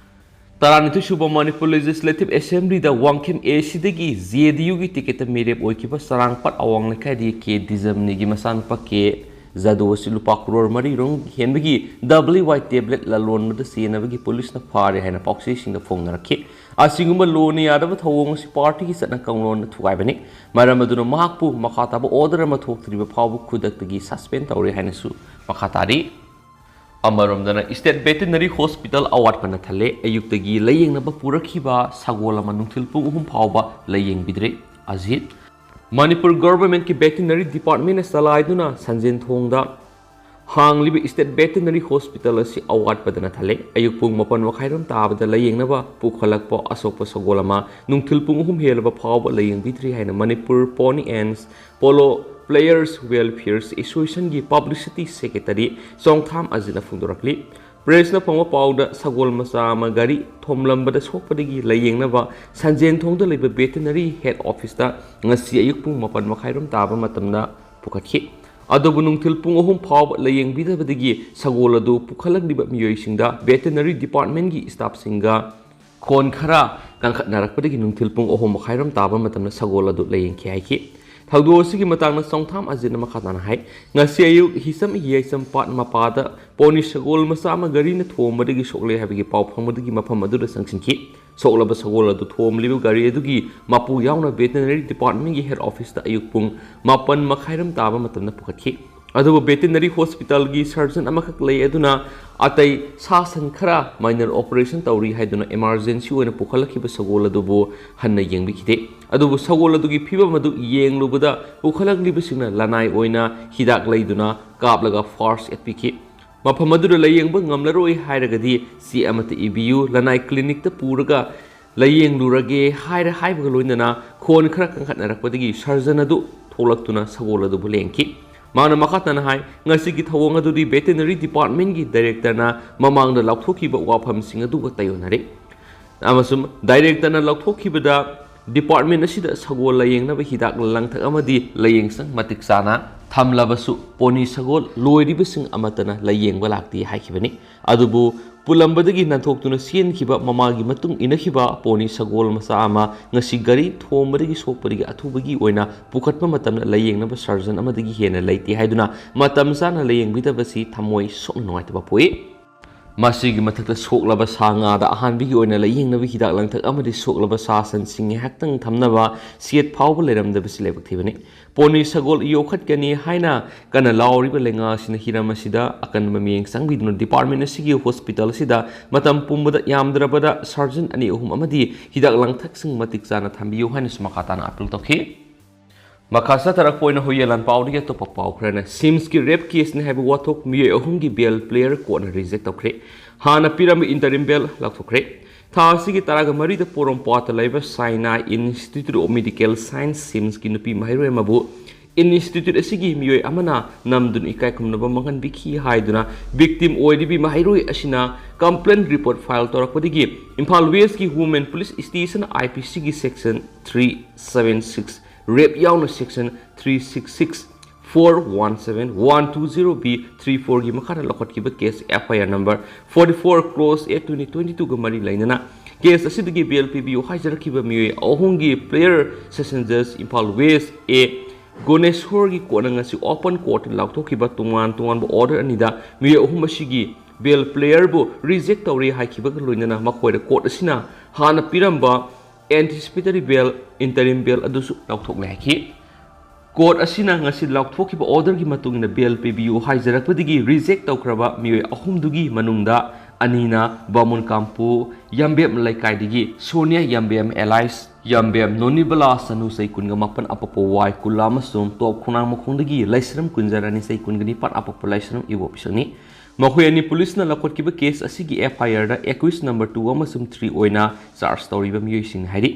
ꯇꯔꯥꯅꯤꯊꯣꯏ ꯁꯨꯕ ꯃꯅꯤꯄꯨꯔ ꯂꯦꯖꯤꯁꯂꯦꯇꯤꯚ ꯑꯦꯁꯦꯝꯕ꯭ꯂꯤꯗ ꯋꯥꯡꯈꯦꯝ ꯑꯦ ꯁꯤꯗꯒꯤ ꯖꯦ ꯗꯤ ꯌꯨꯒꯤ ꯇꯤꯀꯦꯠꯇ ꯃꯤꯔꯦꯞ ꯑꯣꯏꯈꯤꯕ ꯆꯔꯥꯡꯄꯥꯠ ꯑꯋꯥꯡ ꯂꯩꯀꯥꯏꯗꯒꯤ ꯀꯦ ꯗꯤꯖꯝꯅꯤꯒꯤ ꯃꯆꯥꯅꯨꯄꯥ ꯀꯦ ꯖꯥꯗꯨ ꯑꯁꯤ ꯂꯨꯄꯥ ꯀ꯭ꯔꯣꯔ ꯃꯔꯤ ꯔꯣꯝ ꯍꯦꯟꯕꯒꯤ ꯗꯕ꯭ꯂꯤꯎ ꯋꯥꯏ ꯇꯦꯕ꯭ꯂꯦꯠ ꯂꯂꯣꯟꯕꯗ ꯆꯦꯟꯅꯕꯒꯤ ꯄꯨꯂꯤꯁꯅ ꯐꯥꯔꯦ ꯍꯥꯏꯅ ꯄꯥꯎꯆꯦꯁꯤꯡꯗ ꯐꯣꯡꯅꯔꯛꯈꯤ꯫ ꯑꯁꯤꯒꯨꯝꯕ ꯂꯣꯟꯅ ꯌꯥꯗꯕ ꯊꯧꯑꯣꯡ ꯑꯁꯤ ꯄꯥꯔꯇꯤꯒꯤ ꯆꯠꯅ ꯀꯥꯡꯂꯣꯟꯅ ꯊꯨꯒꯥꯏꯕꯅꯤ꯫ ꯃꯔꯝ ꯑꯗꯨꯅ ꯃꯍꯥꯛꯄꯨ ꯃꯈꯥ ꯇꯥꯕ ꯑꯣꯔꯗꯔ ꯑꯃ ꯊꯣꯛꯇ꯭ꯔꯤꯕ ꯐꯥꯎꯕ ꯈꯨꯗꯛꯇꯒꯤ ꯁꯁꯄꯦꯟ ꯇꯧꯔꯦ ꯍꯥꯏꯅꯁꯨ ꯃꯈꯥ ꯇꯥꯔꯤ꯫ ꯑꯃꯔꯣꯝꯗꯅ, ꯏꯁꯇꯦꯠ ꯚꯦꯇꯤꯅꯔꯤ ꯍꯣꯁꯄꯤꯇꯥꯜ ꯑꯋꯥꯠꯄꯅ ꯊꯜꯂꯦ꯫ ꯑꯌꯨꯛꯇꯒꯤ ꯂꯥꯌꯦꯡꯅꯕ ꯄꯨꯔꯛꯈꯤꯕ ꯁꯒꯣꯜ ꯑꯃ ꯅꯨꯡꯊꯤꯜ ꯄꯨꯡ ꯑꯍꯨꯝ ꯐꯥꯎꯕ ꯂꯥꯌꯦꯡꯕꯤꯗ꯭ꯔꯦ꯫ ꯑꯖꯤꯠ꯫ ꯃꯅꯤꯄꯨꯔ ꯒꯚꯔꯟꯃꯦꯟꯠꯀꯤ ꯚꯦꯇꯤꯅꯔꯤ ꯗꯤꯄꯥꯔꯠꯃꯦꯟꯠꯅ ꯆꯂꯥꯏꯗꯨꯅ ꯁꯟꯖꯦꯟꯊꯣꯡꯗ ꯍꯥꯡꯂꯤꯕ ꯏꯁꯇꯦꯠ ꯚꯦꯇꯤꯅꯔꯤ ꯍꯣꯁꯄꯤꯇꯥꯜ ꯑꯁꯤ ꯑꯋꯥꯠꯄꯗꯅ ꯊꯜꯂꯦ꯫ ꯑꯌꯨꯛ ꯄꯨꯡ ꯃꯥꯄꯟ ꯃꯈꯥꯏꯔꯣꯝ ꯇꯥꯕꯗ ꯂꯥꯌꯦꯡꯅꯕ ꯄꯨꯈꯠꯂꯛꯄ ꯑꯁꯣꯛꯄ ꯁꯒꯣꯜ ꯑꯃ ꯅꯨꯡꯊꯤꯜ ꯄꯨꯡ ꯑꯍꯨꯝ ꯍꯦꯜꯂꯕ ꯐꯥꯎꯕ ꯂꯥꯌꯦꯡꯕꯤꯗ꯭ꯔꯤ ꯍꯥꯏꯅ Manipur pony and polo players welfares ꯑꯦꯁꯣꯁꯤꯌꯦꯁꯟꯒꯤ ꯄꯕ꯭ꯂꯤꯁꯤꯇꯤ ꯁꯦꯀ꯭ꯔꯦꯇꯔꯤ ꯆꯣꯡꯊꯥꯝ ꯑꯖꯤꯠꯅ ꯐꯣꯡꯗꯣꯔꯛꯂꯤ꯫ ꯄ꯭ꯔꯦꯁꯅ ꯐꯪꯕ ꯄꯥꯎꯗ ꯁꯒꯣꯜ ꯃꯆꯥ ꯑꯃ ꯒꯥꯔꯤ ꯊꯣꯝꯂꯝꯕꯗ ꯁꯣꯛꯄꯗꯒꯤ ꯂꯥꯌꯦꯡꯅꯕ ꯁꯟꯖꯦꯟꯊꯣꯡꯗ ꯂꯩꯕ ꯚꯦꯇꯤꯅꯔꯤ ꯍꯦꯗ ꯑꯣꯐꯤꯁꯇ ꯉꯁꯤ ꯑꯌꯨꯛ ꯄꯨꯡ ꯃꯥꯄꯟ ꯃꯈꯥꯏꯔꯣꯝ ꯇꯥꯕ ꯃꯇꯝꯗ ꯄꯨꯈꯠꯈꯤ꯫ ꯑꯗꯨꯕꯨ ꯅꯨꯡꯊꯤꯜ ꯄꯨꯡ ꯑꯍꯨꯝ ꯐꯥꯎꯕ ꯂꯥꯌꯦꯡꯕꯤꯗꯕꯗꯒꯤ ꯁꯒꯣꯜ ꯑꯗꯨ ꯄꯨꯈꯠꯂꯛꯂꯤꯕ ꯃꯤꯑꯣꯏꯁꯤꯡꯗ ꯚꯦꯇꯤꯅꯔꯤ ꯗꯤꯄꯥꯔꯠꯃꯦꯟꯠꯀꯤ ꯁ꯭ꯇꯥꯐꯁꯤꯡꯒ ꯈꯣꯟ ꯈꯔ ꯀꯟꯈꯠꯅꯔꯛꯄꯗꯒꯤ ꯅꯨꯡꯊꯤꯜ ꯄꯨꯡ ꯑꯍꯨꯝ ꯃꯈꯥꯏꯔꯣꯝ ꯇꯥꯕ ꯃꯇꯝꯗ ꯁꯒꯣꯜ ꯑꯗꯨ ꯂꯥꯌꯦꯡꯈꯤ ꯍꯥꯏꯈꯤ꯫ ꯊꯧꯗꯣꯛ ꯑꯁꯤꯒꯤ ꯃꯇꯥꯡꯗ ꯆꯣꯡꯊꯥꯝ ꯑꯖꯤꯠꯅ ꯃꯈꯥ ꯇꯥꯅ ꯍꯥꯏ, ꯉꯁꯤ ꯑꯌꯨꯛ ꯍꯤꯁꯝ ꯍꯤꯌꯥꯏꯁꯝ ꯄꯥꯠ ꯃꯄꯥꯗ ꯄꯣꯅꯤ ꯁꯒꯣꯜ ꯃꯆꯥ ꯑꯃ ꯒꯥꯔꯤꯅ ꯊꯣꯝꯕꯗꯒꯤ ꯁꯣꯛꯂꯦ ꯍꯥꯏꯕꯒꯤ ꯄꯥꯎ ꯐꯪꯕꯗꯒꯤ ꯃꯐꯝ ꯑꯗꯨꯗ ꯆꯪꯁꯤꯟꯈꯤ꯫ ꯁꯣꯛꯂꯕ ꯁꯒꯣꯜ ꯑꯗꯨ ꯊꯣꯝꯂꯤꯕ ꯒꯥꯔꯤ ꯑꯗꯨꯒꯤ ꯃꯄꯨ ꯌꯥꯎꯅ ꯚꯦꯇꯤꯅꯔꯤ ꯗꯤꯄꯥꯔꯠꯃꯦꯟꯠꯀꯤ ꯍꯦꯗ ꯑꯣꯐꯤꯁꯇ ꯑꯌꯨꯛ ꯄꯨꯡ ꯃꯥꯄꯟ ꯃꯈꯥꯏꯔꯣꯝ ꯇꯥꯕ ꯃꯇꯝꯗ ꯄꯨꯈꯠꯈꯤ꯫ ꯑꯗꯨꯕꯨ ꯚꯦꯇꯤꯅꯔꯤ ꯍꯣꯁꯄꯤꯇꯥꯜꯒꯤ ꯁꯔꯖꯟ ꯑꯃꯈꯛ ꯂꯩ ꯑꯗꯨꯅ ꯑꯇꯩ ꯁꯥ ꯁꯟ ꯈꯔ ꯃꯥꯏꯅꯔ ꯑꯣꯄꯔꯦꯁꯟ ꯇꯧꯔꯤ ꯍꯥꯏꯗꯨꯅ ꯏꯃꯥꯔꯖꯦꯟꯁꯤ ꯑꯣꯏꯅ ꯄꯨꯈꯠꯂꯛꯈꯤꯕ ꯁꯒꯣꯜ ꯑꯗꯨꯕꯨ ꯍꯟꯅ ꯌꯦꯡꯕꯤꯈꯤꯗꯦ꯫ ꯑꯗꯨꯕꯨ ꯁꯒꯣꯜ ꯑꯗꯨꯒꯤ ꯐꯤꯕꯝ ꯑꯗꯨ ꯌꯦꯡꯂꯨꯕꯗ ꯄꯨꯈꯠꯂꯛꯂꯤꯕꯁꯤꯡꯅ ꯂꯅꯥꯏ ꯑꯣꯏꯅ ꯍꯤꯗꯥꯛ ꯂꯩꯗꯨꯅ ꯀꯥꯞꯂꯒ ꯐꯥꯔꯁ ꯑꯦꯗ ꯄꯤꯈꯤ꯫ ꯃꯐꯝ ꯑꯗꯨꯗ ꯂꯥꯌꯦꯡꯕ ꯉꯝꯂꯔꯣꯏ ꯍꯥꯏꯔꯒꯗꯤ ꯆꯦ ꯑꯃꯠꯇ ꯏꯕꯤꯌꯨ, ꯂꯅꯥꯏ ꯀ꯭ꯂꯤꯅꯤꯛꯇ ꯄꯨꯔꯒ ꯂꯥꯌꯦꯡꯂꯨꯔꯒꯦ ꯍꯥꯏꯔ ꯍꯥꯏꯕꯒ ꯂꯣꯏꯅꯅ ꯈꯣꯟ ꯈꯔ ꯀꯟꯈꯠꯅꯔꯛꯄꯗꯒꯤ ꯁꯔꯖꯟ ꯑꯗꯨ ꯊꯣꯛꯂꯛꯇꯨꯅ ꯁꯒꯣꯜ ꯑꯗꯨꯕꯨ ꯂꯦꯡꯈꯤ꯫ ꯃꯥꯅ ꯃꯈꯥ ꯇꯥꯅ ꯍꯥꯏ, ꯉꯁꯤꯒꯤ ꯊꯧꯑꯣꯡ ꯑꯗꯨꯗꯤ ꯚꯦꯇꯦꯅꯔꯤ ꯗꯤꯄꯥꯔꯠꯃꯦꯟꯒꯤ ꯗꯥꯏꯔꯦꯛꯇꯔꯅ ꯃꯃꯥꯡꯗ ꯂꯥꯎꯊꯣꯛꯈꯤꯕ ꯋꯥꯐꯝꯁꯤꯡ ꯑꯗꯨꯒ ꯇꯥꯏꯑꯣꯟꯅꯔꯦ꯫ ꯑꯃꯁꯨꯡ ꯗꯥꯏꯔꯦꯛꯇꯔꯅ ꯂꯧꯊꯣꯛꯈꯤꯕꯗ ꯗꯤꯄꯥꯔꯠꯃꯦꯟ ꯑꯁꯤꯗ ꯁꯒꯣꯜ ꯂꯥꯌꯦꯡꯅꯕ ꯍꯤꯗꯥꯛ ꯂꯥꯡꯊꯛ ꯑꯃꯗꯤ ꯂꯥꯌꯦꯡꯁꯪ ꯃꯇꯤꯛ ꯆꯥꯅ ꯊꯝꯂꯕꯁꯨ ꯄꯣꯅꯤ ꯁꯒꯣꯜ ꯂꯣꯏꯔꯤꯕꯁꯤꯡ ꯑꯃꯠꯇꯅ ꯂꯥꯌꯦꯡꯕ ꯂꯥꯛꯇꯦ ꯍꯥꯏꯈꯤꯕꯅꯤ꯫ ꯑꯗꯨꯕꯨ ꯄꯨꯜꯂꯝꯕꯗꯒꯤ ꯅꯥꯟꯊꯣꯛꯇꯨꯅ ꯆꯦꯟꯈꯤꯕ ꯃꯃꯥꯒꯤ ꯃꯇꯨꯡ ꯏꯟꯅꯈꯤꯕ ꯄꯣꯅꯤ ꯁꯒꯣꯜ ꯃꯆꯥ ꯑꯃ ꯉꯁꯤ ꯒꯥꯔꯤ ꯊꯣꯝꯕꯗꯒꯤ ꯁꯣꯛꯄꯗꯒꯤ ꯑꯊꯨꯕꯒꯤ ꯑꯣꯏꯅ ꯄꯨꯈꯠꯄ ꯃꯇꯝꯗ ꯂꯥꯌꯦꯡꯅꯕ ꯁꯔꯖꯟ ꯑꯃꯗꯒꯤ ꯍꯦꯟꯅ ꯂꯩꯇꯦ ꯍꯥꯏꯗꯨꯅ ꯃꯇꯝ ꯆꯥꯅ ꯂꯥꯌꯦꯡꯕꯤꯗꯕꯁꯤ ꯊꯃꯣꯏ ꯁꯣꯛꯅ ꯅꯨꯡꯉꯥꯏꯇꯕ ꯄꯣꯛꯏ꯫ ꯃꯁꯤꯒꯤ ꯃꯊꯛꯇ ꯁꯣꯛꯂꯕ ꯁꯥ ꯉꯥꯗ ꯑꯍꯥꯟꯕꯒꯤ ꯑꯣꯏꯅ ꯂꯥꯌꯦꯡꯅꯕ ꯍꯤꯗꯥꯛ ꯂꯥꯡꯊꯛ ꯑꯃꯗꯤ ꯁꯣꯛꯂꯕ ꯁꯥ ꯁꯟꯁꯤꯡ ꯉꯥꯏꯍꯥꯛꯇꯪ ꯊꯝꯅꯕ ꯁꯦꯠ ꯐꯥꯎꯕ ꯂꯩꯔꯝꯗꯕꯁꯤ ꯂꯥꯏꯕꯛ ꯊꯤꯕꯅꯤ꯫ ꯄꯣꯅꯤ ꯁꯒꯣꯜ ꯌꯣꯛꯈꯠꯀꯅꯤ ꯍꯥꯏꯅ ꯀꯟꯅ ꯂꯥꯎꯔꯤꯕ ꯂꯩꯉꯥꯛ ꯑꯁꯤꯅ ꯍꯤꯔꯝ ꯑꯁꯤꯗ ꯑꯀꯟꯕ ꯃꯤꯠꯌꯦꯡ ꯆꯪꯕꯤꯗꯨꯅ ꯗꯤꯄꯥꯔꯠꯃꯦꯟ ꯑꯁꯤꯒꯤ ꯍꯣꯁꯄꯤꯇꯥꯜ ꯑꯁꯤꯗ ꯃꯇꯝ ꯄꯨꯝꯕꯗ ꯌꯥꯝꯗ꯭ꯔꯕꯗ ꯁꯔꯖꯟ ꯑꯅꯤ ꯑꯍꯨꯝ ꯑꯃꯗꯤ ꯍꯤꯗꯥꯛ ꯂꯥꯡꯊꯛꯁꯤꯡ ꯃꯇꯤꯛ ꯆꯥꯅ ꯊꯝꯕꯤꯌꯨ ꯍꯥꯏꯅꯁꯨ ꯃꯈꯥ ꯇꯥꯅ ꯑꯄꯤꯜ ꯇꯧꯈꯤ꯫ ꯃꯈꯥ ꯆꯠꯊꯔꯛꯄ ꯑꯣꯏꯅ ꯍꯨꯏꯌꯦꯟ ꯂꯥꯟꯄꯥꯎꯗꯒꯤ ꯑꯇꯣꯞꯄ ꯄꯥꯎ ꯈꯔꯅ, ꯁꯤꯝꯁꯀꯤ ꯔꯦꯞ ꯀꯦꯁꯅꯤ ꯍꯥꯏꯕ ꯋꯥꯊꯣꯛ ꯃꯤꯑꯣꯏ ꯑꯍꯨꯝꯒꯤ ꯕꯦꯜ ꯄ꯭ꯂꯦꯌꯔ ꯀꯣꯔꯠꯅ ꯔꯤꯖꯦꯛ ꯇꯧꯈ꯭ꯔꯦ꯫ ꯍꯥꯟꯅ ꯄꯤꯔꯝꯕ ꯏꯟꯇꯔꯤꯝ ꯕꯦꯜ ꯂꯧꯊꯣꯛꯈ꯭ꯔꯦ꯫ ꯊꯥ ꯑꯁꯤꯒꯤ ꯇꯔꯥꯒ ꯃꯔꯤꯗ ꯄꯣꯔꯣꯝꯄꯥꯠꯇ ꯂꯩꯕ ꯁꯥꯏꯅꯥ ꯏꯟꯁꯇꯤꯇ꯭ꯌꯨꯠ ꯑꯣꯐ ꯃꯦꯗꯤꯀꯦꯜ ꯁꯥꯏꯟꯁ, ꯁꯤꯝꯁꯀꯤ ꯅꯨꯄꯤ ꯃꯍꯩꯔꯣꯏ ꯑꯃꯕꯨ ꯏꯟꯁꯇꯤꯇ꯭ꯌꯨꯠ ꯑꯁꯤꯒꯤ ꯃꯤꯑꯣꯏ ꯑꯃꯅ ꯅꯝꯗꯨꯅ ꯏꯀꯥꯏ ꯈꯨꯝꯅꯕ ꯃꯥꯡꯍꯟꯕꯤꯈꯤ ꯍꯥꯏꯗꯨꯅ ꯚꯤꯛꯇꯤꯝ ꯑꯣꯏꯔꯤꯕꯤ ꯃꯍꯩꯔꯣꯏ ꯑꯁꯤꯅ ꯀꯝꯄ꯭ꯂꯦꯟ ꯔꯤꯄꯣꯔꯠ ꯐꯥꯏꯜ ꯇꯧꯔꯛꯄꯗꯒꯤ ꯏꯝꯐꯥꯜ ꯋꯦꯁꯀꯤ women police station, I P ꯁꯤꯒꯤ section three seven six, rape ꯌꯥꯎꯅ section three six six, four one seven, one two zero B three ꯐꯣꯔꯒꯤ ꯃꯈꯥꯗ ꯂꯧꯈꯠꯈꯤꯕ case F I R number forty four close A twenty twenty ꯇꯨꯒ ꯃꯔꯤ ꯂꯩꯅꯅ ꯀꯦꯁ ꯑꯁꯤꯗꯒꯤ ꯕꯦꯜ ꯄꯤꯕꯤꯌꯨ ꯍꯥꯏꯖꯔꯛꯈꯤꯕ ꯃꯤꯑꯣꯏ ꯑꯍꯨꯝꯒꯤ ꯄ꯭ꯂꯦꯌꯔ ꯁꯦꯁꯟ ꯖꯖ ꯏꯝꯐꯥꯜ ꯋꯦꯁ ꯑꯦ ꯒꯣꯅꯦꯁꯣꯔꯒꯤ ꯀꯣꯔꯠꯅ ꯉꯁꯤ ꯑꯣꯄꯟ ꯀꯣꯔꯠꯇ ꯂꯥꯎꯊꯣꯛꯈꯤꯕ ꯇꯣꯉꯥꯟ ꯇꯣꯉꯥꯟꯕ ꯑꯣꯔꯗꯔ ꯑꯅꯤꯗ ꯃꯤꯑꯣꯏ ꯑꯍꯨꯝ ꯑꯁꯤꯒꯤ ꯕꯦꯜ ꯄ꯭ꯂꯦꯌꯔꯕꯨ ꯔꯤꯖꯦꯛ ꯇꯧꯔꯦ ꯍꯥꯏꯈꯤꯕꯒ ꯂꯣꯏꯅꯅ ꯃꯈꯣꯏꯗ ꯀꯣꯔꯠ ꯑꯁꯤꯅ ꯍꯥꯟꯅ ꯄꯤꯔꯝꯕ ꯑꯦꯟꯇꯤꯁꯤꯄꯦꯇꯔꯤ ꯕꯦꯜ, ꯏꯟꯇꯔꯤꯝ ꯕꯦꯜ ꯑꯗꯨꯁꯨ ꯂꯧꯊꯣꯛꯂꯦ ꯍꯥꯏꯈꯤ꯫ ꯀꯣꯔꯠ ꯑꯁꯤꯅ ꯉꯁꯤ ꯂꯥꯎꯊꯣꯛꯈꯤꯕ ꯑꯣꯔꯗꯔꯒꯤ ꯃꯇꯨꯡ ꯏꯟꯅ ꯕꯦꯜ ꯄꯤꯕꯤꯌꯨ ꯍꯥꯏꯖꯔꯛꯄꯗꯒꯤ ꯔꯤꯖꯦꯛ ꯇꯧꯈ꯭ꯔꯕ ꯃꯤꯑꯣꯏ ꯑꯍꯨꯝꯗꯨꯒꯤ ꯃꯅꯨꯡꯗ ꯑꯅꯤꯅ ꯕꯥꯃꯨꯟ ꯀꯥꯝꯄꯨ ꯌꯥꯝꯕꯦꯝ ꯂꯩꯀꯥꯏꯗꯒꯤ ꯁꯣꯅꯤꯌꯥ ꯌꯥꯝꯕꯦꯝ alias ꯌꯥꯝꯕꯦꯝ ꯅꯣꯅꯤꯕꯂꯥ ꯁꯅꯨ ꯆꯍꯤ ꯀꯨꯟꯒ ꯃꯥꯄꯟ ꯑꯄꯣꯛꯄ ꯋꯥꯏ ꯀꯨꯂꯥ ꯑꯃꯁꯨꯡ ꯇꯣꯞ ꯈꯣꯡꯅꯥꯡ ꯃꯈꯣꯡꯗꯒꯤ ꯂꯩꯁ꯭ꯔꯝ ꯀꯨꯟꯖꯔꯥꯅꯤ ꯆꯍꯤ ꯀꯨꯟꯒ ꯅꯤꯄꯥꯟ ꯑꯄꯣꯛꯄ ꯂꯩꯁ꯭ꯔꯝ ꯏꯕꯣꯕꯤꯁꯛꯅꯤ꯫ ꯃꯈꯣꯏ ꯑꯅꯤ ꯄꯨꯂꯤꯁꯅ ꯂꯧꯈꯠꯈꯤꯕ ꯀꯦꯁ ꯑꯁꯤꯒꯤ FIRꯗ accused number two ꯑꯃꯁꯨꯡ three ꯑꯣꯏꯅ ꯆꯥꯔꯖ ꯇꯧꯔꯤꯕ ꯃꯤꯑꯣꯏꯁꯤꯡꯅꯤ ꯍꯥꯏꯔꯤ꯫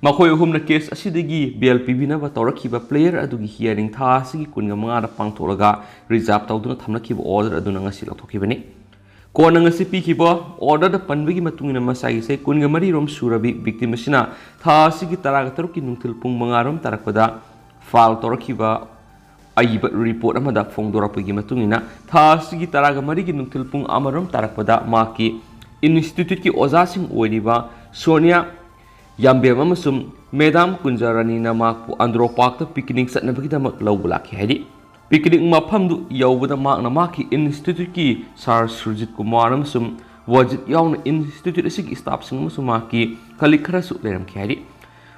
ꯃꯈꯣꯏ ꯑꯍꯨꯝꯅ ꯀꯦꯁ ꯑꯁꯤꯗꯒꯤ ꯕꯦꯜ ꯄꯤꯕꯤꯅꯕ ꯇꯧꯔꯛꯈꯤꯕ ꯄ꯭ꯂꯦꯌꯔ ꯑꯗꯨꯒꯤ ꯍꯤꯌꯥꯔꯤꯡ ꯊꯥ ꯑꯁꯤꯒꯤ ꯀꯨꯟꯒ ꯃꯉꯥꯗ ꯄꯥꯡꯊꯣꯛꯂꯒ ꯔꯤꯖꯥꯔꯚ ꯇꯧꯗꯨꯅ ꯊꯝꯂꯛꯈꯤꯕ ꯑꯣꯔꯗꯔ ꯑꯗꯨꯅ ꯉꯁꯤ ꯂꯧꯊꯣꯛꯈꯤꯕꯅꯤ꯫ ꯀꯣꯟꯅ ꯉꯁꯤ ꯄꯤꯈꯤꯕ ꯑꯣꯔꯗꯔꯗ ꯄꯟꯕꯒꯤ ꯃꯇꯨꯡ ꯏꯟꯅ ꯃꯁꯥꯒꯤ ꯆꯍꯤ ꯀꯨꯟꯒ ꯃꯔꯤ ꯔꯣꯝ ꯁꯨꯔꯕꯤ ꯚꯤꯛꯇꯤꯝ ꯑꯁꯤꯅ ꯊꯥ ꯑꯁꯤꯒꯤ ꯇꯔꯥꯒ ꯇꯔꯨꯛꯀꯤ ꯅꯨꯡꯊꯤꯜ ꯄꯨꯡ ꯃꯉꯥ ꯔꯣꯝ ꯇꯥꯔꯛꯄꯗ ꯐꯥꯏꯜ ꯇꯧꯔꯛꯈꯤꯕ ꯑꯏꯕ ꯔꯤꯄꯣꯔꯠ ꯑꯃꯗ ꯐꯣꯡꯗꯣꯔꯛꯄꯒꯤ ꯃꯇꯨꯡ ꯏꯟꯅ ꯊꯥ ꯑꯁꯤꯒꯤ ꯇꯔꯥꯒ ꯃꯔꯤꯒꯤ ꯅꯨꯡꯊꯤꯜ ꯄꯨꯡ ꯑꯃ ꯔꯣꯝ ꯇꯥꯔꯛꯄꯗ ꯃꯍꯥꯛꯀꯤ ꯏꯟꯁꯇꯤꯇ꯭ꯌꯨꯠꯀꯤ ꯑꯣꯖꯥꯁꯤꯡ ꯑꯣꯏꯔꯤꯕ ꯁꯣꯅꯤꯌꯥ ꯌꯥꯝꯕꯦꯝ ꯑꯃꯁꯨꯡ ꯃꯦꯗꯥꯝ ꯀꯨꯟꯖꯥꯔꯥꯅꯤꯅ ꯃꯍꯥꯛꯄꯨ ꯑꯟꯗ꯭ꯔꯣ ꯄꯥꯔꯛꯇ ꯄꯤꯛꯅꯤꯛ ꯆꯠꯅꯕꯒꯤꯗꯃꯛ ꯂꯧꯕ ꯂꯥꯛꯈꯤ ꯍꯥꯏꯔꯤ꯫ ꯄꯤꯛꯅꯤꯛ ꯃꯐꯝꯗꯨ ꯌꯧꯕꯗ ꯃꯍꯥꯛꯅ ꯃꯍꯥꯛꯀꯤ ꯏꯟꯁꯇꯤꯇ꯭ꯌꯨꯠꯀꯤ ꯁꯥꯔ ꯁꯨꯔꯖꯤꯠ ꯀꯨꯃꯥꯔ ꯑꯃꯁꯨꯡ ꯋꯥꯖꯤꯠ ꯌꯥꯎꯅ ꯏꯟꯁꯇꯤꯇ꯭ꯌꯨꯠ ꯑꯁꯤꯒꯤ ꯁ꯭ꯇꯥꯐꯁꯤꯡ ꯑꯃꯁꯨꯡ ꯃꯍꯥꯛꯀꯤ ꯀꯂꯤꯛ ꯈꯔꯁꯨ ꯂꯩꯔꯝꯈꯤ ꯍꯥꯏꯔꯤ꯫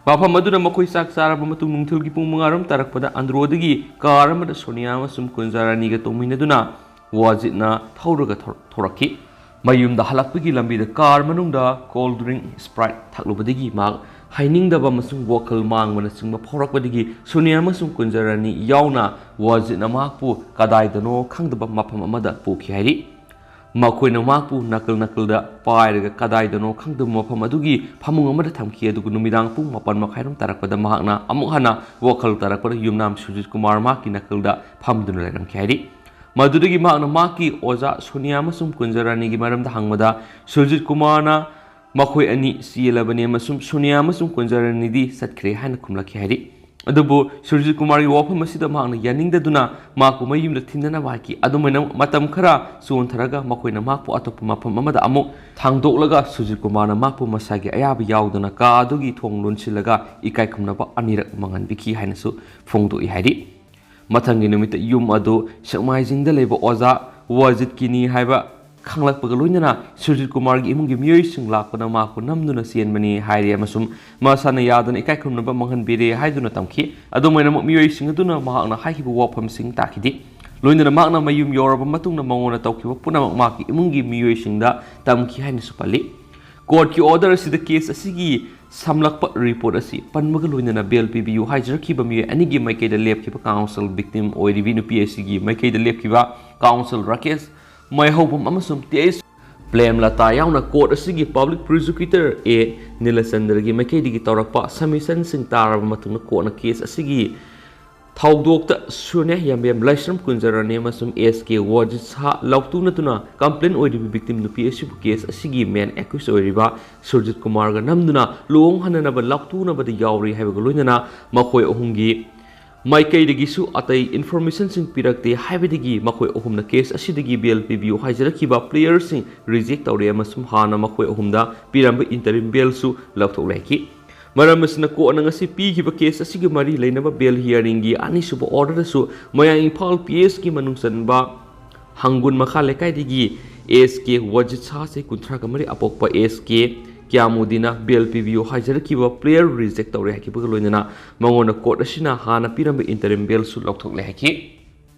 ꯃꯐꯝ ꯑꯗꯨꯗ ꯃꯈꯣꯏ ꯆꯥꯛ ꯆꯥꯔꯕ ꯃꯇꯨꯡ ꯅꯨꯡꯊꯤꯜꯒꯤ ꯄꯨꯡ ꯃꯉꯥ ꯔꯣꯝ ꯇꯥꯔꯛꯄꯗ ꯑꯟꯗ꯭ꯔꯣꯗꯒꯤ ꯀꯥꯔ ꯑꯃꯗ ꯁꯣꯅꯤꯌꯥ ꯑꯃꯁꯨꯡ ꯀꯨꯟꯖꯥꯔꯥꯅꯤꯒ ꯇꯣꯡꯃꯤꯟꯅꯗꯨꯅ ꯋꯥꯖꯤꯠꯅ ꯊꯧꯔꯒ ꯊꯧ-, ꯊꯧꯔꯛꯈꯤ꯫ ꯃꯌꯨꯝꯗ ꯍꯜꯂꯛꯄꯒꯤ ꯂꯝꯕꯤꯗ ꯀꯥꯔ ꯃꯅꯨꯡꯗ ꯀꯣꯜ ꯗ꯭ꯔꯤꯡ ꯁ꯭ꯄ꯭ꯔꯥꯏꯠ ꯊꯛꯂꯨꯕꯗꯒꯤ ꯃꯍꯥꯛ ꯍꯩꯅꯤꯡꯗꯕ ꯑꯃꯁꯨꯡ ꯋꯥꯈꯜ ꯃꯥꯡꯕꯅꯆꯤꯡꯕ ꯐꯥꯎꯔꯛꯄꯗꯒꯤ ꯁꯣꯅꯤꯌꯥ ꯑꯃꯁꯨꯡ ꯀꯨꯟꯖꯥꯔꯥꯅꯤ ꯌꯥꯎꯅ ꯋꯥꯖꯤꯠꯅ ꯃꯍꯥꯛꯄꯨ ꯀꯗꯥꯏꯗꯅꯣ ꯈꯪꯗꯕ ꯃꯐꯝ ꯑꯃꯗ ꯄꯨꯈꯤ ꯍꯥꯏꯔꯤ꯫ ꯃꯈꯣꯏꯅ ꯃꯍꯥꯛꯄꯨ ꯅꯥꯀꯜ ꯅꯥꯀꯜꯗ ꯄꯥꯏꯔꯒ ꯀꯗꯥꯏꯗꯅꯣ ꯈꯪꯗꯕ ꯃꯐꯝ ꯑꯗꯨꯒꯤ ꯐꯃꯨꯡ ꯑꯃꯗ ꯊꯝꯈꯤ, ꯑꯗꯨꯒ ꯅꯨꯃꯤꯗꯥꯡ ꯄꯨꯡ ꯃꯥꯄꯟ ꯃꯈꯥꯏꯔꯣꯝ ꯇꯥꯔꯛꯄꯗ ꯃꯍꯥꯛꯅ ꯑꯃꯨꯛ ꯍꯟꯅ ꯋꯥꯈꯜ ꯇꯥꯔꯛꯄꯗ ꯌꯨꯝꯅꯥꯝ ꯁꯨꯔꯖꯤꯠ ꯀꯨꯃꯥꯔ ꯃꯍꯥꯛꯀꯤ ꯅꯥꯀꯜꯗ ꯐꯝꯗꯨꯅ ꯂꯩꯔꯝꯈꯤ ꯍꯥꯏꯔꯤ꯫ ꯃꯗꯨꯗꯒꯤ ꯃꯍꯥꯛꯅ ꯃꯍꯥꯛꯀꯤ ꯑꯣꯖꯥ ꯁꯣꯅꯤꯌꯥ ꯑꯃꯁꯨꯡ ꯀꯨꯟꯖꯥꯔꯥꯅꯤꯒꯤ ꯃꯔꯝꯗ ꯍꯪꯕꯗ ꯁꯨꯔꯖꯤꯠ ꯀꯨꯃꯥꯔꯅ ꯃꯈꯣꯏ ꯑꯅꯤ ꯆꯦꯜꯂꯕꯅꯤ ꯑꯃꯁꯨꯡ ꯁꯣꯅꯤꯌꯥ ꯑꯃꯁꯨꯡ ꯀꯨꯟꯖꯥꯔꯥꯅꯤꯗꯤ ꯆꯠꯈ꯭ꯔꯦ ꯍꯥꯏꯅ ꯈꯨꯝꯂꯛꯈꯤ ꯍꯥꯏꯔꯤ꯫ ꯑꯗꯨꯕꯨ ꯁꯨꯔꯖꯤꯠ ꯀꯨꯃꯥꯔꯒꯤ ꯋꯥꯐꯝ ꯑꯁꯤꯗ ꯃꯍꯥꯛꯅ ꯌꯥꯅꯤꯡꯗꯗꯨꯅ ꯃꯍꯥꯛꯄꯨ ꯃꯌꯨꯝꯗ ꯊꯤꯟꯅꯅꯕ ꯍꯥꯏꯈꯤ꯫ ꯑꯗꯨꯃꯥꯏꯅ ꯃꯇꯝ ꯈꯔ ꯆꯣꯟꯊꯔꯒ ꯃꯈꯣꯏꯅ ꯃꯍꯥꯛꯄꯨ ꯑꯇꯣꯞꯄ ꯃꯐꯝ ꯑꯃꯗ ꯑꯃꯨꯛ ꯊꯥꯡꯗꯣꯛꯂꯒ ꯁꯨꯔꯖꯤꯠ ꯀꯨꯃꯥꯔꯅ ꯃꯍꯥꯛꯄꯨ ꯃꯁꯥꯒꯤ ꯑꯌꯥꯕ ꯌꯥꯎꯗꯅ ꯀꯥ ꯑꯗꯨꯒꯤ ꯊꯣꯡ ꯂꯣꯟꯁꯤꯜꯂꯒ ꯏꯀꯥꯏ ꯈꯨꯝꯅꯕ ꯑꯅꯤꯔꯛ ꯃꯥꯡꯍꯟꯕꯤꯈꯤ ꯍꯥꯏꯅꯁꯨ ꯐꯣꯡꯗꯣꯛꯏ ꯍꯥꯏꯔꯤ꯫ ꯃꯊꯪꯒꯤ ꯅꯨꯃꯤꯠꯇ ꯌꯨꯝ ꯑꯗꯨ ꯁꯦꯛꯃꯥꯏꯖꯤꯡꯗ ꯂꯩꯕ ꯑꯣꯖꯥ ꯋꯥꯖꯤꯠꯀꯤꯅꯤ ꯍꯥꯏꯕ ꯈꯪꯂꯛꯄꯒ ꯂꯣꯏꯅꯅ ꯁꯨꯔꯖꯤꯠ ꯀꯨꯃꯥꯔꯒꯤ ꯏꯃꯨꯡꯒꯤ ꯃꯤꯑꯣꯏꯁꯤꯡ ꯂꯥꯛꯄꯅ ꯃꯍꯥꯛꯄꯨ ꯅꯝꯗꯨꯅ ꯆꯦꯟꯕꯅꯤ ꯍꯥꯏꯔꯤ ꯑꯃꯁꯨꯡ ꯃꯁꯥꯅ ꯌꯥꯗꯅ ꯏꯀꯥꯏ ꯈꯨꯝꯅꯕ ꯃꯥꯡꯍꯟꯕꯤꯔꯦ ꯍꯥꯏꯗꯨꯅ ꯇꯝꯈꯤ꯫ ꯑꯗꯨꯝ ꯑꯣꯏꯅꯃꯛ ꯃꯤꯑꯣꯏꯁꯤꯡ ꯑꯗꯨꯅ ꯃꯍꯥꯛꯅ ꯍꯥꯏꯈꯤꯕ ꯋꯥꯐꯝꯁꯤꯡ ꯇꯥꯈꯤꯗꯦ꯫ ꯂꯣꯏꯅꯅ ꯃꯍꯥꯛꯅ ꯃꯌꯨꯝ ꯌꯧꯔꯕ ꯃꯇꯨꯡꯗ ꯃꯉꯣꯟꯗ ꯇꯧꯈꯤꯕ ꯄꯨꯝꯅꯃꯛ ꯃꯍꯥꯛꯀꯤ ꯏꯃꯨꯡꯒꯤ ꯃꯤꯑꯣꯏꯁꯤꯡꯗ ꯇꯝꯈꯤ ꯍꯥꯏꯅꯁꯨ ꯄꯜꯂꯤ꯫ Courtꯀꯤ order ꯑꯁꯤꯗ case ꯑꯁꯤꯒꯤ ꯁꯝꯂꯛꯄ report ꯑꯁꯤ ꯄꯟꯕꯒ ꯂꯣꯏꯅꯅ bail ꯄꯤꯕꯤꯌꯨ ꯍꯥꯏꯖꯔꯛꯈꯤꯕ ꯃꯤꯑꯣꯏ ꯑꯅꯤꯒꯤ ꯃꯥꯏꯀꯩꯗ ꯂꯦꯞꯈꯤꯕ counsel, victim ꯑꯣꯏꯔꯤꯕꯤ ꯅꯨꯄꯤ ꯑꯁꯤꯒꯤ ꯃꯥꯏꯀꯩꯗ ꯂꯦꯞꯈꯤꯕ counsel ꯔꯥꯀꯦꯁ ꯃꯩꯍꯧꯕꯝ ꯑꯃꯁꯨꯡ ꯇꯦꯖ ꯄ꯭ꯂꯦꯝꯂꯇꯥ ꯌꯥꯎꯅ court ꯑꯁꯤꯒꯤ public prosecutor ꯑꯦ ꯅꯤꯂꯆꯟꯗ꯭ꯔꯒꯤ ꯃꯥꯏꯀꯩꯗꯒꯤ ꯇꯧꯔꯛꯄ submissionꯁꯤꯡ ꯇꯥꯔꯕ ꯃꯇꯨꯡꯗ courtꯅ case ꯑꯁꯤꯒꯤ ꯊꯧꯗꯣꯛꯇ ꯁꯨꯅ꯭ꯌ ꯌꯥꯝꯕꯦꯝ, ꯂꯥꯏꯁ꯭ꯔꯝ ꯀꯨꯟꯖꯔꯥꯅꯤ ꯑꯃꯁꯨꯡ ꯑꯦꯁ ꯀꯦ ꯋꯥꯖꯤꯠ ꯁꯥꯍ ꯂꯥꯎꯊꯣꯛꯅꯗꯨꯅ complain ꯑꯣꯏꯔꯤꯕ victim ꯅꯨꯄꯤ ꯑꯁꯤꯕꯨ case ꯑꯁꯤꯒꯤ main accused ꯑꯣꯏꯔꯤꯕ ꯁꯨꯔꯖꯤꯠ ꯀꯨꯃꯥꯔꯒ ꯅꯝꯗꯨꯅ ꯂꯨꯍꯣꯡꯍꯟꯅꯅꯕ ꯂꯥꯎꯊꯣꯛꯅꯕꯗ ꯌꯥꯎꯔꯤ ꯍꯥꯏꯕꯒ ꯂꯣꯏꯅꯅ ꯃꯈꯣꯏ ꯑꯍꯨꯝꯒꯤ ꯃꯥꯏꯀꯩꯗꯒꯤꯁꯨ ꯑꯇꯩ informationꯁꯤꯡ ꯄꯤꯔꯛꯇꯦ ꯍꯥꯏꯕꯗꯒꯤ ꯃꯈꯣꯏ ꯑꯍꯨꯝꯅ case ꯑꯁꯤꯗꯒꯤ bail ꯄꯤꯕꯤꯌꯨ ꯍꯥꯏꯖꯔꯛꯈꯤꯕ playerꯁꯤꯡ reject ꯇꯧꯔꯦ ꯑꯃꯁꯨꯡ ꯍꯥꯟꯅ ꯃꯈꯣꯏ ꯑꯍꯨꯝꯗ ꯄꯤꯔꯝꯕ interim bailꯁꯨ ꯂꯧꯊꯣꯛꯂꯦ ꯍꯥꯏꯈꯤ꯫ ꯃꯔꯝ ꯑꯁꯤꯅ courtꯅ ꯉꯁꯤ ꯄꯤꯈꯤꯕ case ꯑꯁꯤꯒꯤ ꯃꯔꯤ ꯂꯩꯅꯕ bail hearingꯒꯤ ꯑꯅꯤꯁꯨꯕ orderꯗꯁꯨ ꯃꯌꯥꯡ ꯏꯝꯐꯥꯜ P Sꯀꯤ ꯃꯅꯨꯡ ꯆꯟꯕ ꯍꯪꯒꯨꯟ ꯃꯈꯥ ꯂꯩꯀꯥꯏꯗꯒꯤ ꯑꯦꯁ ꯀꯦ ꯋꯥꯖꯤꯠ ꯁꯥꯍ, ꯆꯍꯤ ꯀꯨꯟꯊ꯭ꯔꯥꯒ ꯃꯔꯤ, ꯑꯄꯣꯛꯄ ꯑꯦꯁ ꯀꯦ ꯀ꯭ꯌꯥꯃꯨꯗꯤꯅ bail ꯄꯤꯕꯤꯌꯨ ꯍꯥꯏꯖꯔꯛꯈꯤꯕ player reject ꯇꯧꯔꯦ ꯍꯥꯏꯈꯤꯕꯒ ꯂꯣꯏꯅꯅ ꯃꯉꯣꯟꯗ court ꯑꯁꯤꯅ ꯍꯥꯟꯅ ꯄꯤꯔꯝꯕ interim bailꯁꯨ ꯂꯧꯊꯣꯛꯂꯦ ꯍꯥꯏꯈꯤ꯫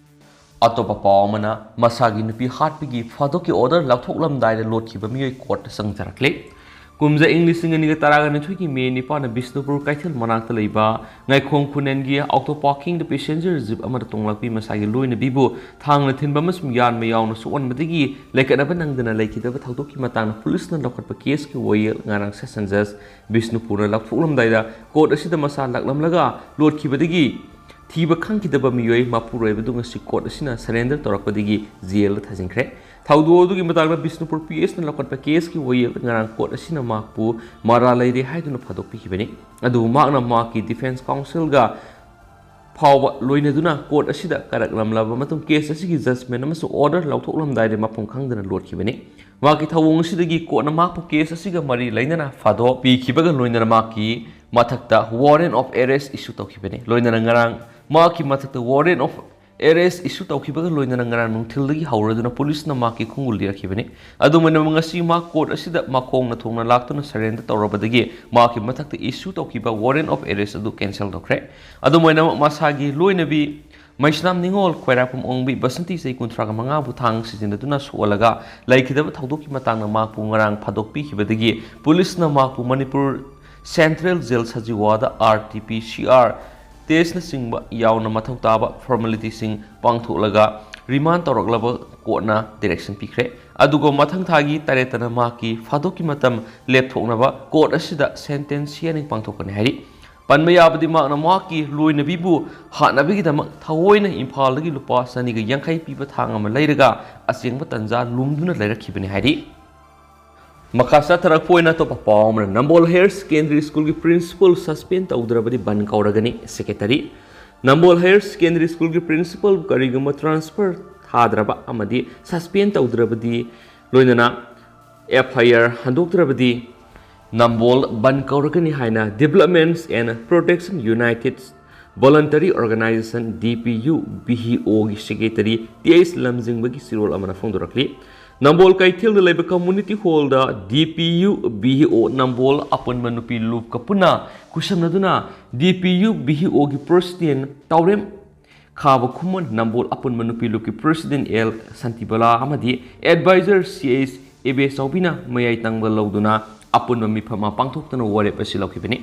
ꯑꯇꯣꯞꯄ ꯄꯥꯎ ꯑꯃꯅ, ꯃꯁꯥꯒꯤ ꯅꯨꯄꯤ ꯍꯥꯠꯄꯒꯤ ꯐꯥꯗꯣꯛꯀꯤ order ꯂꯧꯊꯣꯛꯂꯝꯗꯥꯏꯗ ꯂꯣꯠꯈꯤꯕ ꯃꯤꯑꯣꯏ courtꯇ ꯆꯪꯖꯔꯛꯂꯦ꯫ ꯀꯨꯝꯖꯥ ꯏꯪ ꯂꯤꯁꯤꯡ ꯑꯅꯤꯒ ꯇꯔꯥꯒ ꯅꯤꯊꯣꯏꯒꯤ ꯃꯦ ꯅꯤꯄꯥꯟꯗ ꯕꯤꯁꯅꯨꯄꯨꯔ ꯀꯩꯊꯦꯜ ꯃꯅꯥꯛꯇ ꯂꯩꯕ ꯉꯥꯏꯈꯣꯡ ꯈꯨꯅꯦꯟꯒꯤ auto parkingꯗ passenger jeep ꯑꯃꯗ ꯇꯣꯡꯂꯛꯄꯤ ꯃꯁꯥꯒꯤ ꯂꯣꯏꯅꯕꯤꯕꯨ ꯊꯥꯡꯅ ꯊꯤꯟꯕ ꯑꯃꯁꯨꯡ ꯌꯥꯟꯕ ꯌꯥꯎꯅ ꯁꯣꯛꯍꯟꯕꯗꯒꯤ ꯂꯩꯈꯠꯅꯕ ꯅꯪꯗꯅ ꯂꯩꯈꯤꯗꯕ ꯊꯧꯗꯣꯛꯀꯤ ꯃꯇꯥꯡꯗ ꯄꯨꯂꯤꯁꯅ ꯂꯧꯈꯠꯄ caseꯀꯤ ꯋꯥꯌꯦꯜ ꯉꯔꯥꯡ session judge ꯕꯤꯁꯅꯨꯄꯨꯔꯅ ꯂꯥꯎꯊꯣꯛꯂꯝꯗꯥꯏꯗ court ꯑꯁꯤꯗ ꯃꯁꯥ ꯂꯥꯛꯂꯝꯂꯒ ꯂꯣꯠꯈꯤꯕꯗꯒꯤ ꯊꯤꯕ ꯈꯪꯈꯤꯗꯕ ꯃꯤꯑꯣꯏ ꯃꯄꯨꯔꯣꯏꯕꯗꯨ ꯉꯁꯤ court ꯑꯁꯤꯅ surrender ꯇꯧꯔꯛꯄꯗꯒꯤ jailꯗ ꯊꯥꯖꯤꯟꯈ꯭ꯔꯦ꯫ ꯊꯧꯗꯣꯛ ꯑꯗꯨꯒꯤ ꯃꯇꯥꯡꯗ ꯕꯤꯁꯅꯨꯄꯨꯔ P Sꯅ ꯂꯧꯈꯠꯄ caseꯀꯤ ꯋꯥꯌꯦꯜꯗ ꯉꯔꯥꯡ court ꯑꯁꯤꯅ ꯃꯍꯥꯛꯄꯨ ꯃꯔꯥꯜ ꯂꯩꯔꯦ ꯍꯥꯏꯗꯨꯅ ꯐꯥꯗꯣꯛꯄꯤꯈꯤꯕꯅꯤ꯫ ꯑꯗꯨꯕꯨ ꯃꯍꯥꯛꯅ ꯃꯍꯥꯛꯀꯤ defence counselꯒ ꯐꯥꯎꯕ ꯂꯣꯏꯅꯗꯨꯅ court ꯑꯁꯤꯗ ꯀꯔꯛꯂꯝꯂꯕ ꯃꯇꯨꯡ case ꯑꯁꯤꯒꯤ judgment ꯑꯃꯁꯨꯡ order ꯂꯧꯊꯣꯛꯂꯝꯗꯥꯏꯗ ꯃꯐꯝ ꯈꯪꯗꯅ ꯂꯣꯠꯈꯤꯕꯅꯤ꯫ ꯃꯍꯥꯛꯀꯤ ꯊꯧꯑꯣꯡ ꯑꯁꯤꯗꯒꯤ courtꯅ ꯃꯍꯥꯛꯄꯨ case ꯑꯁꯤꯒ ꯃꯔꯤ ꯂꯩꯅꯅ ꯐꯥꯗꯣꯛ ꯄꯤꯈꯤꯕꯒ ꯂꯣꯏꯅꯅ ꯃꯍꯥꯛꯀꯤ ꯃꯊꯛꯇ warrant of arrest issue ꯇꯧꯈꯤꯕꯅꯤ꯫ ꯂꯣꯏꯅꯅ ꯉꯔꯥꯡ ꯃꯍꯥꯛꯀꯤ ꯃꯊꯛꯇ warrant of arrest issue ꯇꯧꯈꯤꯕꯒ ꯂꯣꯏꯅꯅ ꯉꯔꯥꯡ ꯅꯨꯡꯊꯤꯜꯗꯒꯤ ꯍꯧꯔꯗꯨꯅ ꯄꯨꯂꯤꯁꯅ ꯃꯍꯥꯛꯀꯤ ꯈꯣꯡꯒꯨꯜ ꯂꯤꯔꯛꯈꯤꯕꯅꯤ꯫ ꯑꯗꯨꯝ ꯑꯣꯏꯅꯃꯛ ꯉꯁꯤ ꯃꯍꯥꯛ court ꯑꯁꯤꯗ ꯃꯈꯣꯡꯅ ꯊꯣꯡꯅ ꯂꯥꯛꯇꯨꯅ surrender ꯇꯧꯔꯕꯗꯒꯤ ꯃꯍꯥꯛꯀꯤ ꯃꯊꯛꯇ issue ꯇꯧꯈꯤꯕ warrant of arrest ꯑꯗꯨ cancel ꯇꯧꯈ꯭ꯔꯦ꯫ ꯑꯗꯨꯝ ꯑꯣꯏꯅꯃꯛ ꯃꯁꯥꯒꯤ ꯂꯣꯏꯅꯕꯤ ꯃꯩꯁꯅꯥꯝ ꯅꯤꯉꯣꯜ ꯈ꯭ꯋꯥꯏꯔꯥꯛꯄꯝ ꯑꯣꯡꯕꯤ ꯕꯁꯟꯇꯤ ꯆꯍꯤ ꯀꯨꯟꯊ꯭ꯔꯥꯒ ꯃꯉꯥꯕꯨ ꯊꯥꯡ ꯁꯤꯖꯤꯟꯅꯗꯨꯅ ꯁꯣꯛꯍꯜꯂꯒ ꯂꯩꯈꯤꯗꯕ ꯊꯧꯗꯣꯛꯀꯤ ꯃꯇꯥꯡꯗ ꯃꯍꯥꯛꯄꯨ ꯉꯔꯥꯡ ꯐꯥꯗꯣꯛꯄꯤꯈꯤꯕꯗꯒꯤ ꯄꯨꯂꯤꯁꯅ ꯃꯍꯥꯛꯄꯨ ꯃꯅꯤꯄꯨꯔ ꯁꯦꯟꯇ꯭ꯔꯦꯜ ꯖꯦꯜ ꯁꯖꯤꯋꯥꯗ R T P C R ꯇꯦꯁꯅꯆꯤꯡꯕ ꯌꯥꯎꯅ ꯃꯊꯧ ꯇꯥꯕ ꯐꯣꯔꯃꯦꯂꯤꯇꯤꯁꯤꯡ ꯄꯥꯡꯊꯣꯛꯂꯒ ꯔꯤꯃꯥꯟ ꯇꯧꯔꯛꯂꯕ ꯀꯣꯔꯠꯅ ꯗꯤꯔꯦꯛꯁꯟ ꯄꯤꯈ꯭ꯔꯦ꯫ ꯑꯗꯨꯒ ꯃꯊꯪ ꯊꯥꯒꯤ ꯇꯔꯦꯠꯇꯅ ꯃꯍꯥꯛꯀꯤ ꯐꯥꯗꯣꯛꯀꯤ ꯃꯇꯝ ꯂꯦꯞꯊꯣꯛꯅꯕ ꯀꯣꯔꯠ ꯑꯁꯤꯗ ꯁꯦꯟꯇꯦꯟꯁ ꯍꯤꯌꯥꯔꯤꯡ ꯄꯥꯡꯊꯣꯛꯀꯅꯤ ꯍꯥꯏꯔꯤ꯫ ꯄꯟꯕ ꯌꯥꯕꯗꯤ ꯃꯍꯥꯛꯅ ꯃꯍꯥꯛꯀꯤ ꯂꯣꯏꯅꯕꯤꯕꯨ ꯍꯥꯠꯅꯕꯒꯤꯗꯃꯛ ꯊꯑꯣꯏꯅ ꯏꯝꯐꯥꯜꯗꯒꯤ ꯂꯨꯄꯥ ꯆꯅꯤꯒ ꯌꯥꯡꯈꯩ ꯄꯤꯕ ꯊꯥꯡ ꯑꯃ ꯂꯩꯔꯒ ꯑꯆꯦꯡꯕ ꯇꯟꯖꯥ ꯂꯨꯝꯗꯨꯅ ꯂꯩꯔꯛꯈꯤꯕꯅꯤ ꯍꯥꯏꯔꯤ꯫ ꯃꯈꯥ ꯆꯠꯊꯔꯛꯄ ꯑꯣꯏꯅ ꯑꯇꯣꯞꯄ ꯄꯥꯎ ꯑꯃꯅ, ꯅꯝꯕꯣꯜ ꯍꯥꯌꯔ ꯁꯦꯀꯦꯟꯗꯔꯤ ꯁ꯭ꯀꯨꯜꯒꯤ ꯄ꯭ꯔꯤꯟꯁꯤꯄꯜ ꯁꯁꯄꯦꯟ ꯇꯧꯗ꯭ꯔꯕꯗꯤ ꯕꯟ ꯀꯧꯔꯒꯅꯤ꯫ ꯁꯦꯀ꯭ꯔꯦꯇꯔꯤ꯫ ꯅꯝꯕꯣꯜ ꯍꯥꯌꯔ ꯁꯦꯀꯦꯟꯗꯔꯤ ꯁ꯭ꯀꯨꯜꯒꯤ ꯄ꯭ꯔꯤꯟꯁꯤꯄꯜ ꯀꯔꯤꯒꯨꯝꯕ ꯇ꯭ꯔꯥꯟꯁꯐꯔ ꯊꯥꯗ꯭ꯔꯕ ꯑꯃꯗꯤ ꯁꯁꯄꯦꯟ ꯇꯧꯗ꯭ꯔꯕꯗꯤ ꯂꯣꯏꯅꯅ ꯑꯦꯐ ꯑꯥꯏ ꯑꯥꯔ ꯍꯟꯗꯣꯛꯇ꯭ꯔꯕꯗꯤ ꯅꯝꯕꯣꯜ ꯕꯟ ꯀꯧꯔꯒꯅꯤ ꯍꯥꯏꯅ Developments and Protection United Voluntary Organization, D P U B H O ꯒꯤ ꯁꯦꯀ꯭ꯔꯦꯇꯔꯤ ꯇꯤ ꯑꯩꯆ ꯂꯝꯖꯤꯡꯕꯒꯤ ꯆꯦꯔꯣꯜ ꯑꯃꯅ ꯐꯣꯡꯗꯣꯔꯛꯂꯤ꯫ ꯅꯝꯕꯣꯜ ꯀꯩꯊꯦꯜꯗ ꯂꯩꯕ ꯀꯝꯃ꯭ꯌꯨꯅꯤꯇꯤ ꯍꯣꯜꯗ D P U B H O ꯅꯝꯕꯣꯜ ꯑꯄꯨꯟꯕ ꯅꯨꯄꯤ ꯂꯨꯞꯀ ꯄꯨꯟꯅ ꯈꯨꯠꯁꯝꯅꯗꯨꯅ D P U B H O ꯒꯤ ꯄ꯭ꯔꯦꯁꯤꯗꯦꯟ ꯇꯥꯎꯔꯦꯝ ꯈꯥꯕ ꯈꯨꯃꯟ, ꯅꯝꯕꯣꯜ ꯑꯄꯨꯟꯕ ꯅꯨꯄꯤ ꯂꯨꯞꯀꯤ ꯄ꯭ꯔꯦꯁꯤꯗꯦꯟ ꯑꯦꯜ ꯁꯥꯟꯇꯤꯕꯂꯥ ꯑꯃꯗꯤ ꯑꯦꯗꯚꯥꯏꯖꯔ ꯁꯤ ꯑꯩꯆ ꯏꯕꯦꯆꯥꯎꯕꯤꯅ ꯃꯌꯥꯏ ꯇꯪꯕ ꯂꯧꯗꯨꯅ ꯑꯄꯨꯟꯕ ꯃꯤꯐꯝ ꯑꯃ ꯄꯥꯡꯊꯣꯛꯇꯨꯅ ꯋꯥꯔꯦꯞ ꯑꯁꯤ ꯂꯧꯈꯤꯕꯅꯤ꯫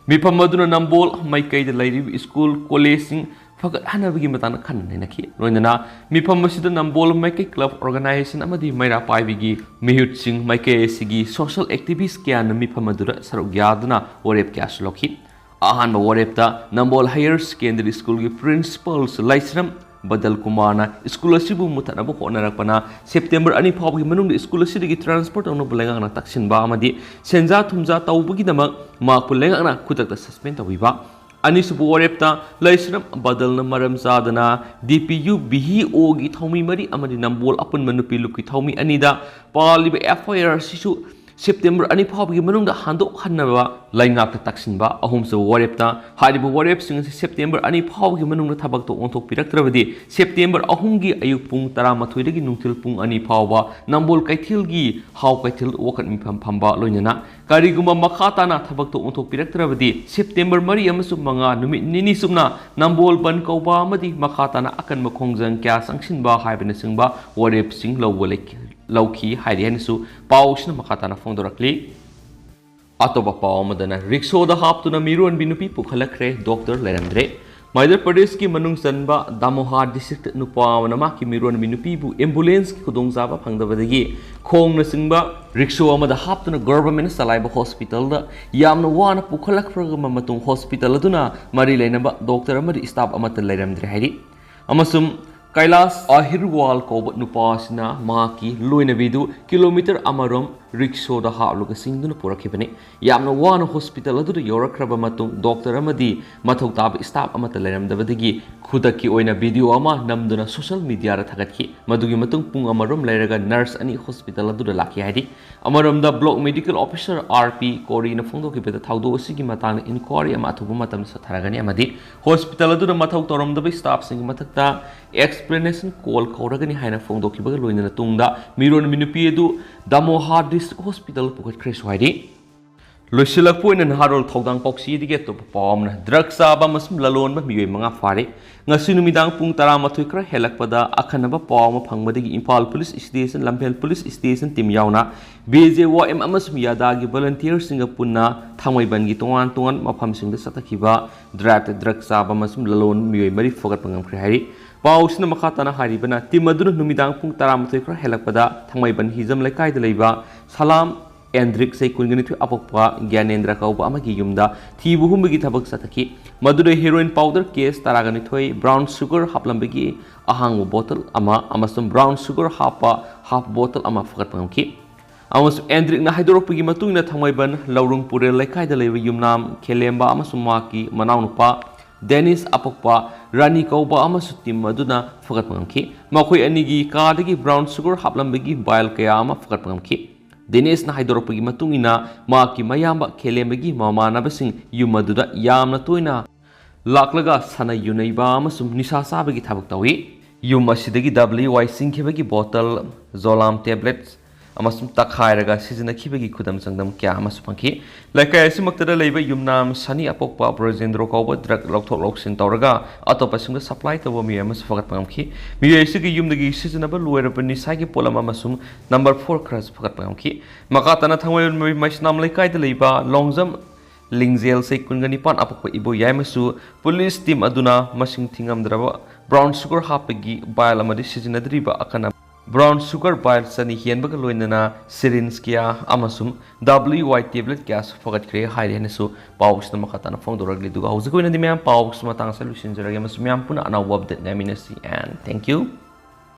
ꯃꯤꯐꯝ ꯑꯗꯨꯅ ꯅꯝꯕꯣꯜ ꯃꯥꯏꯀꯩꯗ ꯂꯩꯔꯤꯕ ꯁ꯭ꯀꯨꯜ, ꯀꯣꯂꯦꯖꯁꯤꯡ ꯐꯒꯠꯍꯟꯅꯕꯒꯤ ꯃꯇꯥꯡꯗ ꯈꯟꯅ ꯅꯩꯅꯈꯤ꯫ ꯂꯣꯏꯅꯅ ꯃꯤꯐꯝ ꯑꯁꯤꯗ ꯅꯝꯕꯣꯜ ꯃꯥꯏꯀꯩ ꯀ꯭ꯂꯕ ꯑꯣꯔꯒꯅꯥꯏꯖꯦꯁꯟ ꯑꯃꯗꯤ ꯃꯩꯔꯥ ꯄꯥꯏꯕꯤꯒꯤ ꯃꯤꯍꯨꯠꯁꯤꯡ, ꯃꯥꯏꯀꯩ ꯑꯁꯤꯒꯤ ꯁꯣꯁꯤꯌꯦꯜ ꯑꯦꯛꯇꯤꯚꯤꯁ꯭ꯠ ꯀꯌꯥꯅ ꯃꯤꯐꯝ ꯑꯗꯨꯗ ꯁꯔꯨꯛ ꯌꯥꯗꯨꯅ ꯋꯥꯔꯦꯞ ꯀꯌꯥꯁꯨ ꯂꯧꯈꯤ꯫ ꯑꯍꯥꯟꯕ ꯋꯥꯔꯦꯞꯇ ꯅꯝꯕꯣꯜ ꯍꯥꯌꯔ ꯁꯦꯀꯦꯟꯗꯔꯤ ꯁ꯭ꯀꯨꯜꯒꯤ ꯄ꯭ꯔꯤꯟꯁꯤꯄꯜ ꯂꯥꯏꯁ꯭ꯔꯝ ꯕꯗꯜ ꯀꯨꯃꯥꯔꯅ ꯁ꯭ꯀꯨꯜ ꯑꯁꯤꯕꯨ ꯃꯨꯊꯠꯅꯕ ꯍꯣꯠꯅꯔꯛꯄꯅ ꯁꯦꯞꯇꯦꯝꯕꯔ ꯑꯅꯤ ꯐꯥꯎꯕꯒꯤ ꯃꯅꯨꯡꯗ ꯁ꯭ꯀꯨꯜ ꯑꯁꯤꯗꯒꯤ ꯇ꯭ꯔꯥꯟꯁꯐꯔ ꯇꯧꯅꯕ ꯂꯩꯉꯥꯛꯅ ꯇꯛꯁꯤꯟꯕ ꯑꯃꯗꯤ ꯁꯦꯟꯖꯥ ꯊꯨꯝꯖꯥ ꯇꯧꯕꯒꯤꯗꯃꯛ ꯃꯍꯥꯛꯄꯨ ꯂꯩꯉꯥꯛꯅ ꯈꯨꯗꯛꯇ ꯁꯁꯄꯦꯟ ꯇꯧꯕꯤꯕ꯫ ꯑꯅꯤꯁꯨꯕ ꯋꯥꯔꯦꯞꯇ ꯂꯥꯏꯁ꯭ꯔꯝ ꯕꯗꯜꯅ ꯃꯔꯝ ꯆꯥꯗꯅ D P U B H O ꯒꯤ ꯊꯧꯃꯤ ꯃꯔꯤ ꯑꯃꯗꯤ ꯅꯝꯕꯣꯜ ꯑꯄꯨꯟꯕ ꯅꯨꯄꯤ ꯂꯨꯞꯀꯤ ꯊꯧꯃꯤ ꯑꯅꯤꯗ ꯄꯥꯜꯂꯤꯕ ꯑꯦꯐ ꯑꯥꯏ ꯑꯥꯔ ꯑꯁꯤꯁꯨ ꯁꯦꯞꯇꯦꯝꯕꯔ ꯑꯅꯤ ꯐꯥꯎꯕꯒꯤ ꯃꯅꯨꯡꯗ ꯍꯟꯗꯣꯛꯍꯟꯅꯕ ꯂꯩꯉꯥꯛꯇ ꯇꯛꯁꯤꯟꯕ꯫ ꯑꯍꯨꯝꯁꯨꯕ ꯋꯥꯔꯦꯞꯇ ꯍꯥꯏꯔꯤꯕ ꯋꯥꯔꯦꯞꯁꯤꯡ ꯑꯁꯤ ꯁꯦꯞꯇꯦꯝꯕꯔ ꯑꯅꯤ ꯐꯥꯎꯕꯒꯤ ꯃꯅꯨꯡꯗ ꯊꯕꯛꯇ ꯑꯣꯟꯊꯣꯛꯄꯤꯔꯛꯇ꯭ꯔꯕꯗꯤ ꯁꯦꯞꯇꯦꯝꯕꯔ ꯑꯍꯨꯝꯒꯤ ꯑꯌꯨꯛ ꯄꯨꯡ ꯇꯔꯥꯃꯥꯊꯣꯏꯗꯒꯤ ꯅꯨꯡꯊꯤꯜ ꯄꯨꯡ ꯑꯅꯤ ꯐꯥꯎꯕ ꯅꯝꯕꯣꯜ ꯀꯩꯊꯦꯜꯒꯤ ꯍꯥꯎ ꯀꯩꯊꯦꯜ ꯋꯥꯀꯠ ꯃꯤꯐꯝ ꯐꯝꯕ, ꯂꯣꯏꯅꯅ ꯀꯔꯤꯒꯨꯝꯕ ꯃꯈꯥ ꯇꯥꯅ ꯊꯕꯛꯇ ꯑꯣꯟꯊꯣꯛꯄꯤꯔꯛꯇ꯭ꯔꯕꯗꯤ ꯁꯦꯞꯇꯦꯝꯕꯔ ꯃꯔꯤ ꯑꯃꯁꯨꯡ ꯃꯉꯥ, ꯅꯨꯃꯤꯠ ꯅꯤꯅꯤ ꯆꯨꯞꯅ ꯅꯝꯕꯣꯜ ꯕꯟ ꯀꯧꯕ ꯑꯃꯗꯤ ꯃꯈꯥ ꯇꯥꯅ ꯑꯀꯟꯕ ꯈꯣꯡꯖꯪ ꯀꯌꯥ ꯆꯪꯁꯤꯟꯕ ꯍꯥꯏꯕꯅꯆꯤꯡꯕ ꯋꯥꯔꯦꯞꯁꯤꯡ ꯂꯧꯕ ꯂꯩꯈꯤ-, ꯂꯧꯈꯤ ꯍꯥꯏꯔꯤ ꯍꯥꯏꯅꯁꯨ ꯄꯥꯎꯁꯤꯅ ꯃꯈꯥ ꯇꯥꯅ ꯐꯣꯡꯗꯣꯔꯛꯂꯤ꯫ ꯑꯇꯣꯞꯄ ꯄꯥꯎ ꯑꯃꯗꯅ ꯔꯤꯛꯁꯣꯗ ꯍꯥꯞꯇꯨꯅ ꯃꯤꯔꯣꯟꯕꯤ ꯅꯨꯄꯤ ꯄꯨꯈꯠꯂꯛꯈ꯭ꯔꯦ, ꯗꯣꯛꯇꯔ ꯂꯩꯔꯝꯗ꯭ꯔꯦ꯫ ꯃꯙ꯭ꯌ ꯄ꯭ꯔꯗꯦꯁꯀꯤ ꯃꯅꯨꯡ ꯆꯟꯕ ꯗꯥꯃꯣꯍꯥ ꯗꯤꯁꯇ꯭ꯔꯤꯛꯇ ꯅꯨꯄꯥ ꯑꯃꯅ ꯃꯍꯥꯛꯀꯤ ꯃꯤꯔꯣꯟꯕꯤ ꯅꯨꯄꯤꯕꯨ ꯑꯦꯝꯕꯨꯂꯦꯟꯁꯀꯤ ꯈꯨꯗꯣꯡꯆꯥꯕ ꯐꯪꯗꯕꯗꯒꯤ ꯈꯣꯡꯅ ꯆꯤꯡꯕ ꯔꯤꯛꯁꯣ ꯑꯃꯗ ꯍꯥꯞꯇꯨꯅ ꯒꯣꯚꯔꯟꯃꯦꯟꯠꯅ ꯆꯂꯥꯏꯕ ꯍꯣꯁꯄꯤꯇꯥꯜꯗ ꯌꯥꯝꯅ ꯋꯥꯅ ꯄꯨꯈꯠꯂꯛꯈ꯭ꯔꯕ ꯃꯇꯨꯡ ꯍꯣꯁꯄꯤꯇꯥꯜ ꯑꯗꯨꯅ ꯃꯔꯤ ꯂꯩꯅꯕ ꯗꯣꯛꯇꯔ ꯑꯃꯗꯤ ꯁ꯭ꯇꯥꯐ ꯑꯃꯠꯇ ꯂꯩꯔꯝꯗ꯭ꯔꯦ ꯍꯥꯏꯔꯤ꯫ ꯑꯃꯁꯨꯡ ꯀꯩꯂꯥꯁ ꯑꯍꯤꯔꯋꯥꯜ ꯀꯧꯕ ꯅꯨꯄꯥ ꯑꯁꯤꯅ ꯃꯍꯥꯛꯀꯤ ꯂꯣꯏꯅꯕꯤꯗꯨ ꯀꯤꯂꯣꯃꯤꯇꯔ ꯑꯃꯔꯣꯝ ꯔꯤꯛꯁꯣꯗ ꯍꯥꯞꯂꯒ ꯆꯤꯡꯗꯨꯅ ꯄꯨꯔꯛꯈꯤꯕꯅꯤ꯫ ꯌꯥꯝꯅ ꯋꯥꯅ ꯍꯣꯁꯄꯤꯇꯥꯜ ꯑꯗꯨꯗ ꯌꯧꯔꯛꯈ꯭ꯔꯕ ꯃꯇꯨꯡ ꯗꯣꯛꯇꯔ ꯑꯃꯗꯤ ꯃꯊꯧ ꯇꯥꯕ ꯁ꯭ꯇꯥꯐ ꯑꯃꯠꯇ ꯂꯩꯔꯝꯗꯕꯗꯒꯤ ꯈꯨꯗꯛꯀꯤ ꯑꯣꯏꯅ ꯚꯤꯗꯤꯑꯣ ꯑꯃ ꯅꯝꯗꯨꯅ ꯁꯣꯁꯤꯌꯦꯜ ꯃꯤꯗꯤꯌꯥꯗ ꯊꯥꯒꯠꯈꯤ꯫ ꯃꯗꯨꯒꯤ ꯃꯇꯨꯡ ꯄꯨꯡ ꯑꯃꯔꯣꯝ ꯂꯩꯔꯒ ꯅꯔꯁ ꯑꯅꯤ ꯍꯣꯁꯄꯤꯇꯥꯜ ꯑꯗꯨꯗ ꯂꯥꯛꯈꯤ ꯍꯥꯏꯔꯤ꯫ ꯑꯃꯔꯣꯝꯗ block medical officer R P ꯀꯣꯔꯤꯅ ꯐꯣꯡꯗꯣꯛꯈꯤꯕꯗ ꯊꯧꯗꯣꯛ ꯑꯁꯤꯒꯤ ꯃꯇꯥꯡꯗ ꯏꯟꯀ꯭ꯋꯥꯔꯤ ꯑꯃ ꯑꯊꯨꯕ ꯃꯇꯝꯗ ꯆꯠꯊꯔꯒꯅꯤ ꯑꯃꯗꯤ ꯍꯣꯁꯄꯤꯇꯥꯜ ꯑꯗꯨꯗ ꯃꯊꯧ ꯇꯧꯔꯝꯗꯕ ꯁ꯭ꯇꯥꯐꯁꯤꯡꯒꯤ ꯃꯊꯛꯇ ꯑꯦꯛꯁꯄ꯭ꯂꯦꯅꯦꯁꯟ ꯀꯣꯜ ꯀꯧꯔꯒꯅꯤ ꯍꯥꯏꯅ ꯐꯣꯡꯗꯣꯛꯈꯤꯕꯒ ꯂꯣꯏꯅꯅ ꯇꯨꯡꯗ ꯃꯤꯔꯣꯟꯕꯤ ꯅꯨꯄꯤ ꯑꯗꯨ ꯗꯥꯃꯣꯍꯥ ꯗꯤꯁꯇ꯭ꯔꯤꯛ ꯍꯣꯁꯄꯤꯇꯥꯜ ꯄꯨꯈꯠꯈ꯭ꯔꯦꯁꯨ ꯍꯥꯏꯔꯤ꯫ ꯂꯣꯏꯁꯤꯜꯂꯛꯄ ꯑꯣꯏꯅ ꯅꯍꯥꯔꯣꯜ ꯊꯧꯗꯥꯡ ꯄꯥꯎꯆꯦꯗꯒꯤ ꯑꯇꯣꯞꯄ ꯄꯥꯎ ꯑꯃꯅ, ꯗ꯭ꯔꯒ ꯆꯥꯕ ꯑꯃꯁꯨꯡ ꯂꯂꯣꯟꯕ ꯃꯤꯑꯣꯏ ꯃꯉꯥ ꯐꯥꯔꯦ꯫ ꯉꯁꯤ ꯅꯨꯃꯤꯗꯥꯡ ꯄꯨꯡ ꯇꯔꯥꯃꯥꯊꯣꯏ ꯈꯔ ꯍꯦꯜꯂꯛꯄꯗ ꯑꯈꯟꯅꯕ ꯄꯥꯎ ꯑꯃ ꯐꯪꯕꯗꯒꯤ Imphal police station, Lamphel police station team ꯌꯥꯎꯅ B S A Y M ꯑꯃꯁꯨꯡ ꯌꯥꯗꯥꯒꯤ ꯚꯣꯂꯨꯟꯇꯤꯌꯔꯁꯤꯡꯒ ꯄꯨꯟꯅ ꯊꯥꯡꯃꯩꯕꯟꯒꯤ ꯇꯣꯉꯥꯟ ꯇꯣꯉꯥꯟꯕ ꯃꯐꯝꯁꯤꯡꯗ ꯆꯠꯊꯈꯤꯕ ꯗ꯭ꯔꯥꯏꯚꯇ ꯗ꯭ꯔꯒ ꯆꯥꯕ ꯑꯃꯁꯨꯡ ꯂꯂꯣꯟꯕ ꯃꯤꯑꯣꯏ ꯃꯔꯤ ꯐꯒꯠꯄ ꯉꯝꯈ꯭ꯔꯦ ꯍꯥꯏꯔꯤ꯫ ꯄꯥꯎꯁꯤꯅ ꯃꯈꯥ ꯇꯥꯅ ꯍꯥꯏꯔꯤꯕꯅ, ꯇꯤꯝ ꯑꯗꯨꯅ ꯅꯨꯃꯤꯗꯥꯡ ꯄꯨꯡ ꯇꯔꯥꯃꯥꯊꯣꯏ ꯈꯔ ꯍꯦꯜꯂꯛꯄꯗ ꯊꯥꯡꯃꯩꯕꯟ ꯍꯤꯖꯝ ꯂꯩꯀꯥꯏꯗ ꯂꯩꯕ ꯁꯂꯥꯝ ꯑꯦꯟꯗ꯭ꯔꯤꯛ, ꯆꯍꯤ ꯀꯨꯟꯒ ꯅꯤꯊꯣꯏ, ꯑꯄꯣꯛꯄ ꯒ꯭ꯌꯥꯅꯦꯟꯗ꯭ꯔ ꯀꯧꯕ ꯑꯃꯒꯤ ꯌꯨꯝꯗ ꯊꯤꯕ ꯍꯨꯝꯕꯒꯤ ꯊꯕꯛ ꯆꯠꯊꯈꯤ꯫ ꯃꯗꯨꯗ ꯍꯦꯔꯣꯏꯟ ꯄꯥꯎꯗꯔ ꯀꯦꯁ ꯇꯔꯥꯒ ꯅꯤꯊꯣꯏ, ꯕ꯭ꯔꯥꯎꯟ ꯁꯨꯒꯔ ꯍꯥꯞꯂꯝꯕꯒꯤ ꯑꯍꯥꯡꯕ ꯕꯣꯇꯜ ꯑꯃ ꯑꯃꯁꯨꯡ ꯕ꯭ꯔꯥꯎꯟ ꯁꯨꯒꯔ ꯍꯥꯞꯄ ꯍꯥꯐ ꯕꯣꯇꯜ ꯑꯃ ꯐꯒꯠꯄ ꯉꯝꯈꯤ꯫ ꯑꯃꯁꯨꯡ ꯑꯦꯟꯗ꯭ꯔꯤꯛꯅ ꯍꯥꯏꯗꯣꯔꯛꯄꯒꯤ ꯃꯇꯨꯡ ꯏꯟꯅ ꯊꯥꯡꯃꯩꯕꯟ ꯂꯧꯔꯨꯡ ꯄꯨꯔꯦꯜ ꯂꯩꯀꯥꯏꯗ ꯂꯩꯕ ꯌꯨꯝꯅꯥꯝ ꯈꯦꯂꯦꯝꯕ ꯑꯃꯁꯨꯡ ꯃꯍꯥꯛꯀꯤ ꯃꯅꯥꯎꯅꯨꯄꯥ ꯗꯦꯅꯤꯁ, ꯑꯄꯣꯛꯄ ꯔꯥꯅꯤ ꯀꯧꯕ ꯑꯃꯁꯨ ꯇꯤꯝ ꯑꯗꯨꯅ ꯐꯒꯠꯄ ꯉꯝꯈꯤ꯫ ꯃꯈꯣꯏ ꯑꯅꯤꯒꯤ ꯀꯥꯗꯒꯤ ꯕ꯭ꯔꯥꯎꯟ ꯁꯨꯒꯔ ꯍꯥꯞꯂꯝꯕꯒꯤ ꯚꯥꯏꯜ ꯀꯌꯥ ꯑꯃ ꯐꯒꯠꯄ ꯉꯝꯈꯤ꯫ ꯗꯦꯅꯤꯁꯅ ꯍꯥꯏꯗꯣꯔꯛꯄꯒꯤ ꯃꯇꯨꯡ ꯏꯟꯅ, ꯃꯍꯥꯛꯀꯤ ꯃꯌꯥꯝꯕ ꯈꯦꯂꯦꯝꯕꯒꯤ ꯃꯃꯥꯟꯅꯕꯁꯤꯡ ꯌꯨꯝ ꯑꯗꯨꯗ ꯌꯥꯝꯅ ꯇꯣꯏꯅ ꯂꯥꯛꯂꯒ ꯁꯥꯟꯅ ꯌꯨꯅꯩꯕ ꯑꯃꯁꯨꯡ ꯅꯤꯁꯥ ꯆꯥꯕꯒꯤ ꯊꯕꯛ ꯇꯧꯏ꯫ ꯌꯨꯝ ꯑꯁꯤꯗꯒꯤ W Y ꯆꯤꯡꯈꯤꯕꯒꯤ ꯕꯣꯇꯜ, ꯖꯣꯂꯥꯝ ꯇꯦꯕ꯭ꯂꯦꯠ ꯑꯃꯁꯨꯡ ꯇꯛꯈꯥꯏꯔꯒ ꯁꯤꯖꯤꯟꯅꯈꯤꯕꯒꯤ ꯈꯨꯗꯝ ꯆꯥꯡꯗꯝ ꯀꯌꯥ ꯑꯃꯁꯨ ꯐꯪꯈꯤ꯫ ꯂꯩꯀꯥꯏ ꯑꯁꯤꯃꯛꯇꯗ ꯂꯩꯕ ꯌꯨꯝꯅꯥꯝ ꯁꯅꯤ ꯑꯄꯣꯛꯄ ꯕ꯭ꯔꯖꯦꯟꯗ꯭ꯔꯣ ꯀꯧꯕ ꯗ꯭ꯔꯒ ꯂꯧꯊꯣꯛ ꯂꯧꯁꯤꯟ ꯇꯧꯔꯒ ꯑꯇꯣꯞꯄꯁꯤꯡꯗ ꯁꯄ꯭ꯂꯥꯏ ꯇꯧꯕ ꯃꯤꯑꯣꯏ ꯑꯃꯁꯨ ꯐꯒꯠꯄ ꯉꯝꯈꯤ꯫ ꯃꯤꯑꯣꯏ ꯑꯁꯤꯒꯤ ꯌꯨꯝꯗꯒꯤ ꯁꯤꯖꯤꯟꯅꯕ ꯂꯣꯏꯔꯕ ꯅꯤꯁꯥꯒꯤ ꯄꯣꯠꯂꯝ ꯑꯃꯁꯨꯡ ꯅꯝꯕꯔ ꯐꯣꯔ ꯈꯔꯁꯨ ꯐꯒꯠꯄ ꯉꯝꯈꯤ꯫ ꯃꯈꯥ ꯇꯥꯅ ꯊꯥꯡꯃꯩꯕꯟ ꯃꯩꯁꯅꯥꯝ ꯂꯩꯀꯥꯏꯗ ꯂꯩꯕ ꯂꯣꯡꯖꯝ ꯂꯤꯡꯖꯦꯜ ꯆꯍꯤ ꯀꯨꯟꯒ ꯅꯤꯄꯥꯟ ꯑꯄꯣꯛꯄ ꯏꯕꯣ ꯌꯥꯏꯃꯁꯨ ꯄꯨꯂꯤꯁ ꯇꯤꯝ ꯑꯗꯨꯅ ꯃꯁꯤꯡ ꯊꯤꯉꯝꯗ꯭ꯔꯕ ꯕ꯭ꯔꯥꯎꯟ ꯁꯨꯒꯔ ꯍꯥꯞꯄꯒꯤ ꯕꯥꯏꯜ ꯑꯃꯗꯤ ꯁꯤꯖꯤꯟꯅꯗ꯭ꯔꯤꯕ ꯑꯈꯟꯅꯕ ꯕ꯭ꯔꯥꯎꯟ ꯁꯨꯒꯔ ꯕꯥꯏꯜ ꯆꯅꯤ ꯍꯦꯟꯕꯒ ꯂꯣꯏꯅꯅ ꯁꯤꯔꯤꯟꯖ ꯀꯌꯥ ꯑꯃꯁꯨꯡ W Y ꯇꯦꯕ꯭ꯂꯦꯠ ꯀꯌꯥꯁꯨ ꯐꯒꯠꯈ꯭ꯔꯦ ꯍꯥꯏꯔꯤ ꯍꯥꯏꯅꯁꯨ ꯄꯥꯎꯁꯤꯅ ꯃꯈꯥ ꯇꯥꯅ ꯐꯣꯡꯗꯣꯔꯛꯂꯤ꯫ ꯑꯗꯨꯒ ꯍꯧꯖꯤꯛ ꯑꯣꯏꯅꯗꯤ ꯃꯌꯥꯝ ꯄꯥꯎꯁꯤ ꯃꯇꯥꯡꯁꯤꯗ ꯂꯣꯏꯁꯤꯟꯖꯔꯒꯦ ꯑꯃꯁꯨꯡ ꯃꯌꯥꯝ ꯄꯨꯟꯅ ꯑꯅꯧꯕ ꯑꯞꯗꯦꯠ ꯉꯥꯏꯃꯤꯟꯅꯁꯤ꯫ And thank you.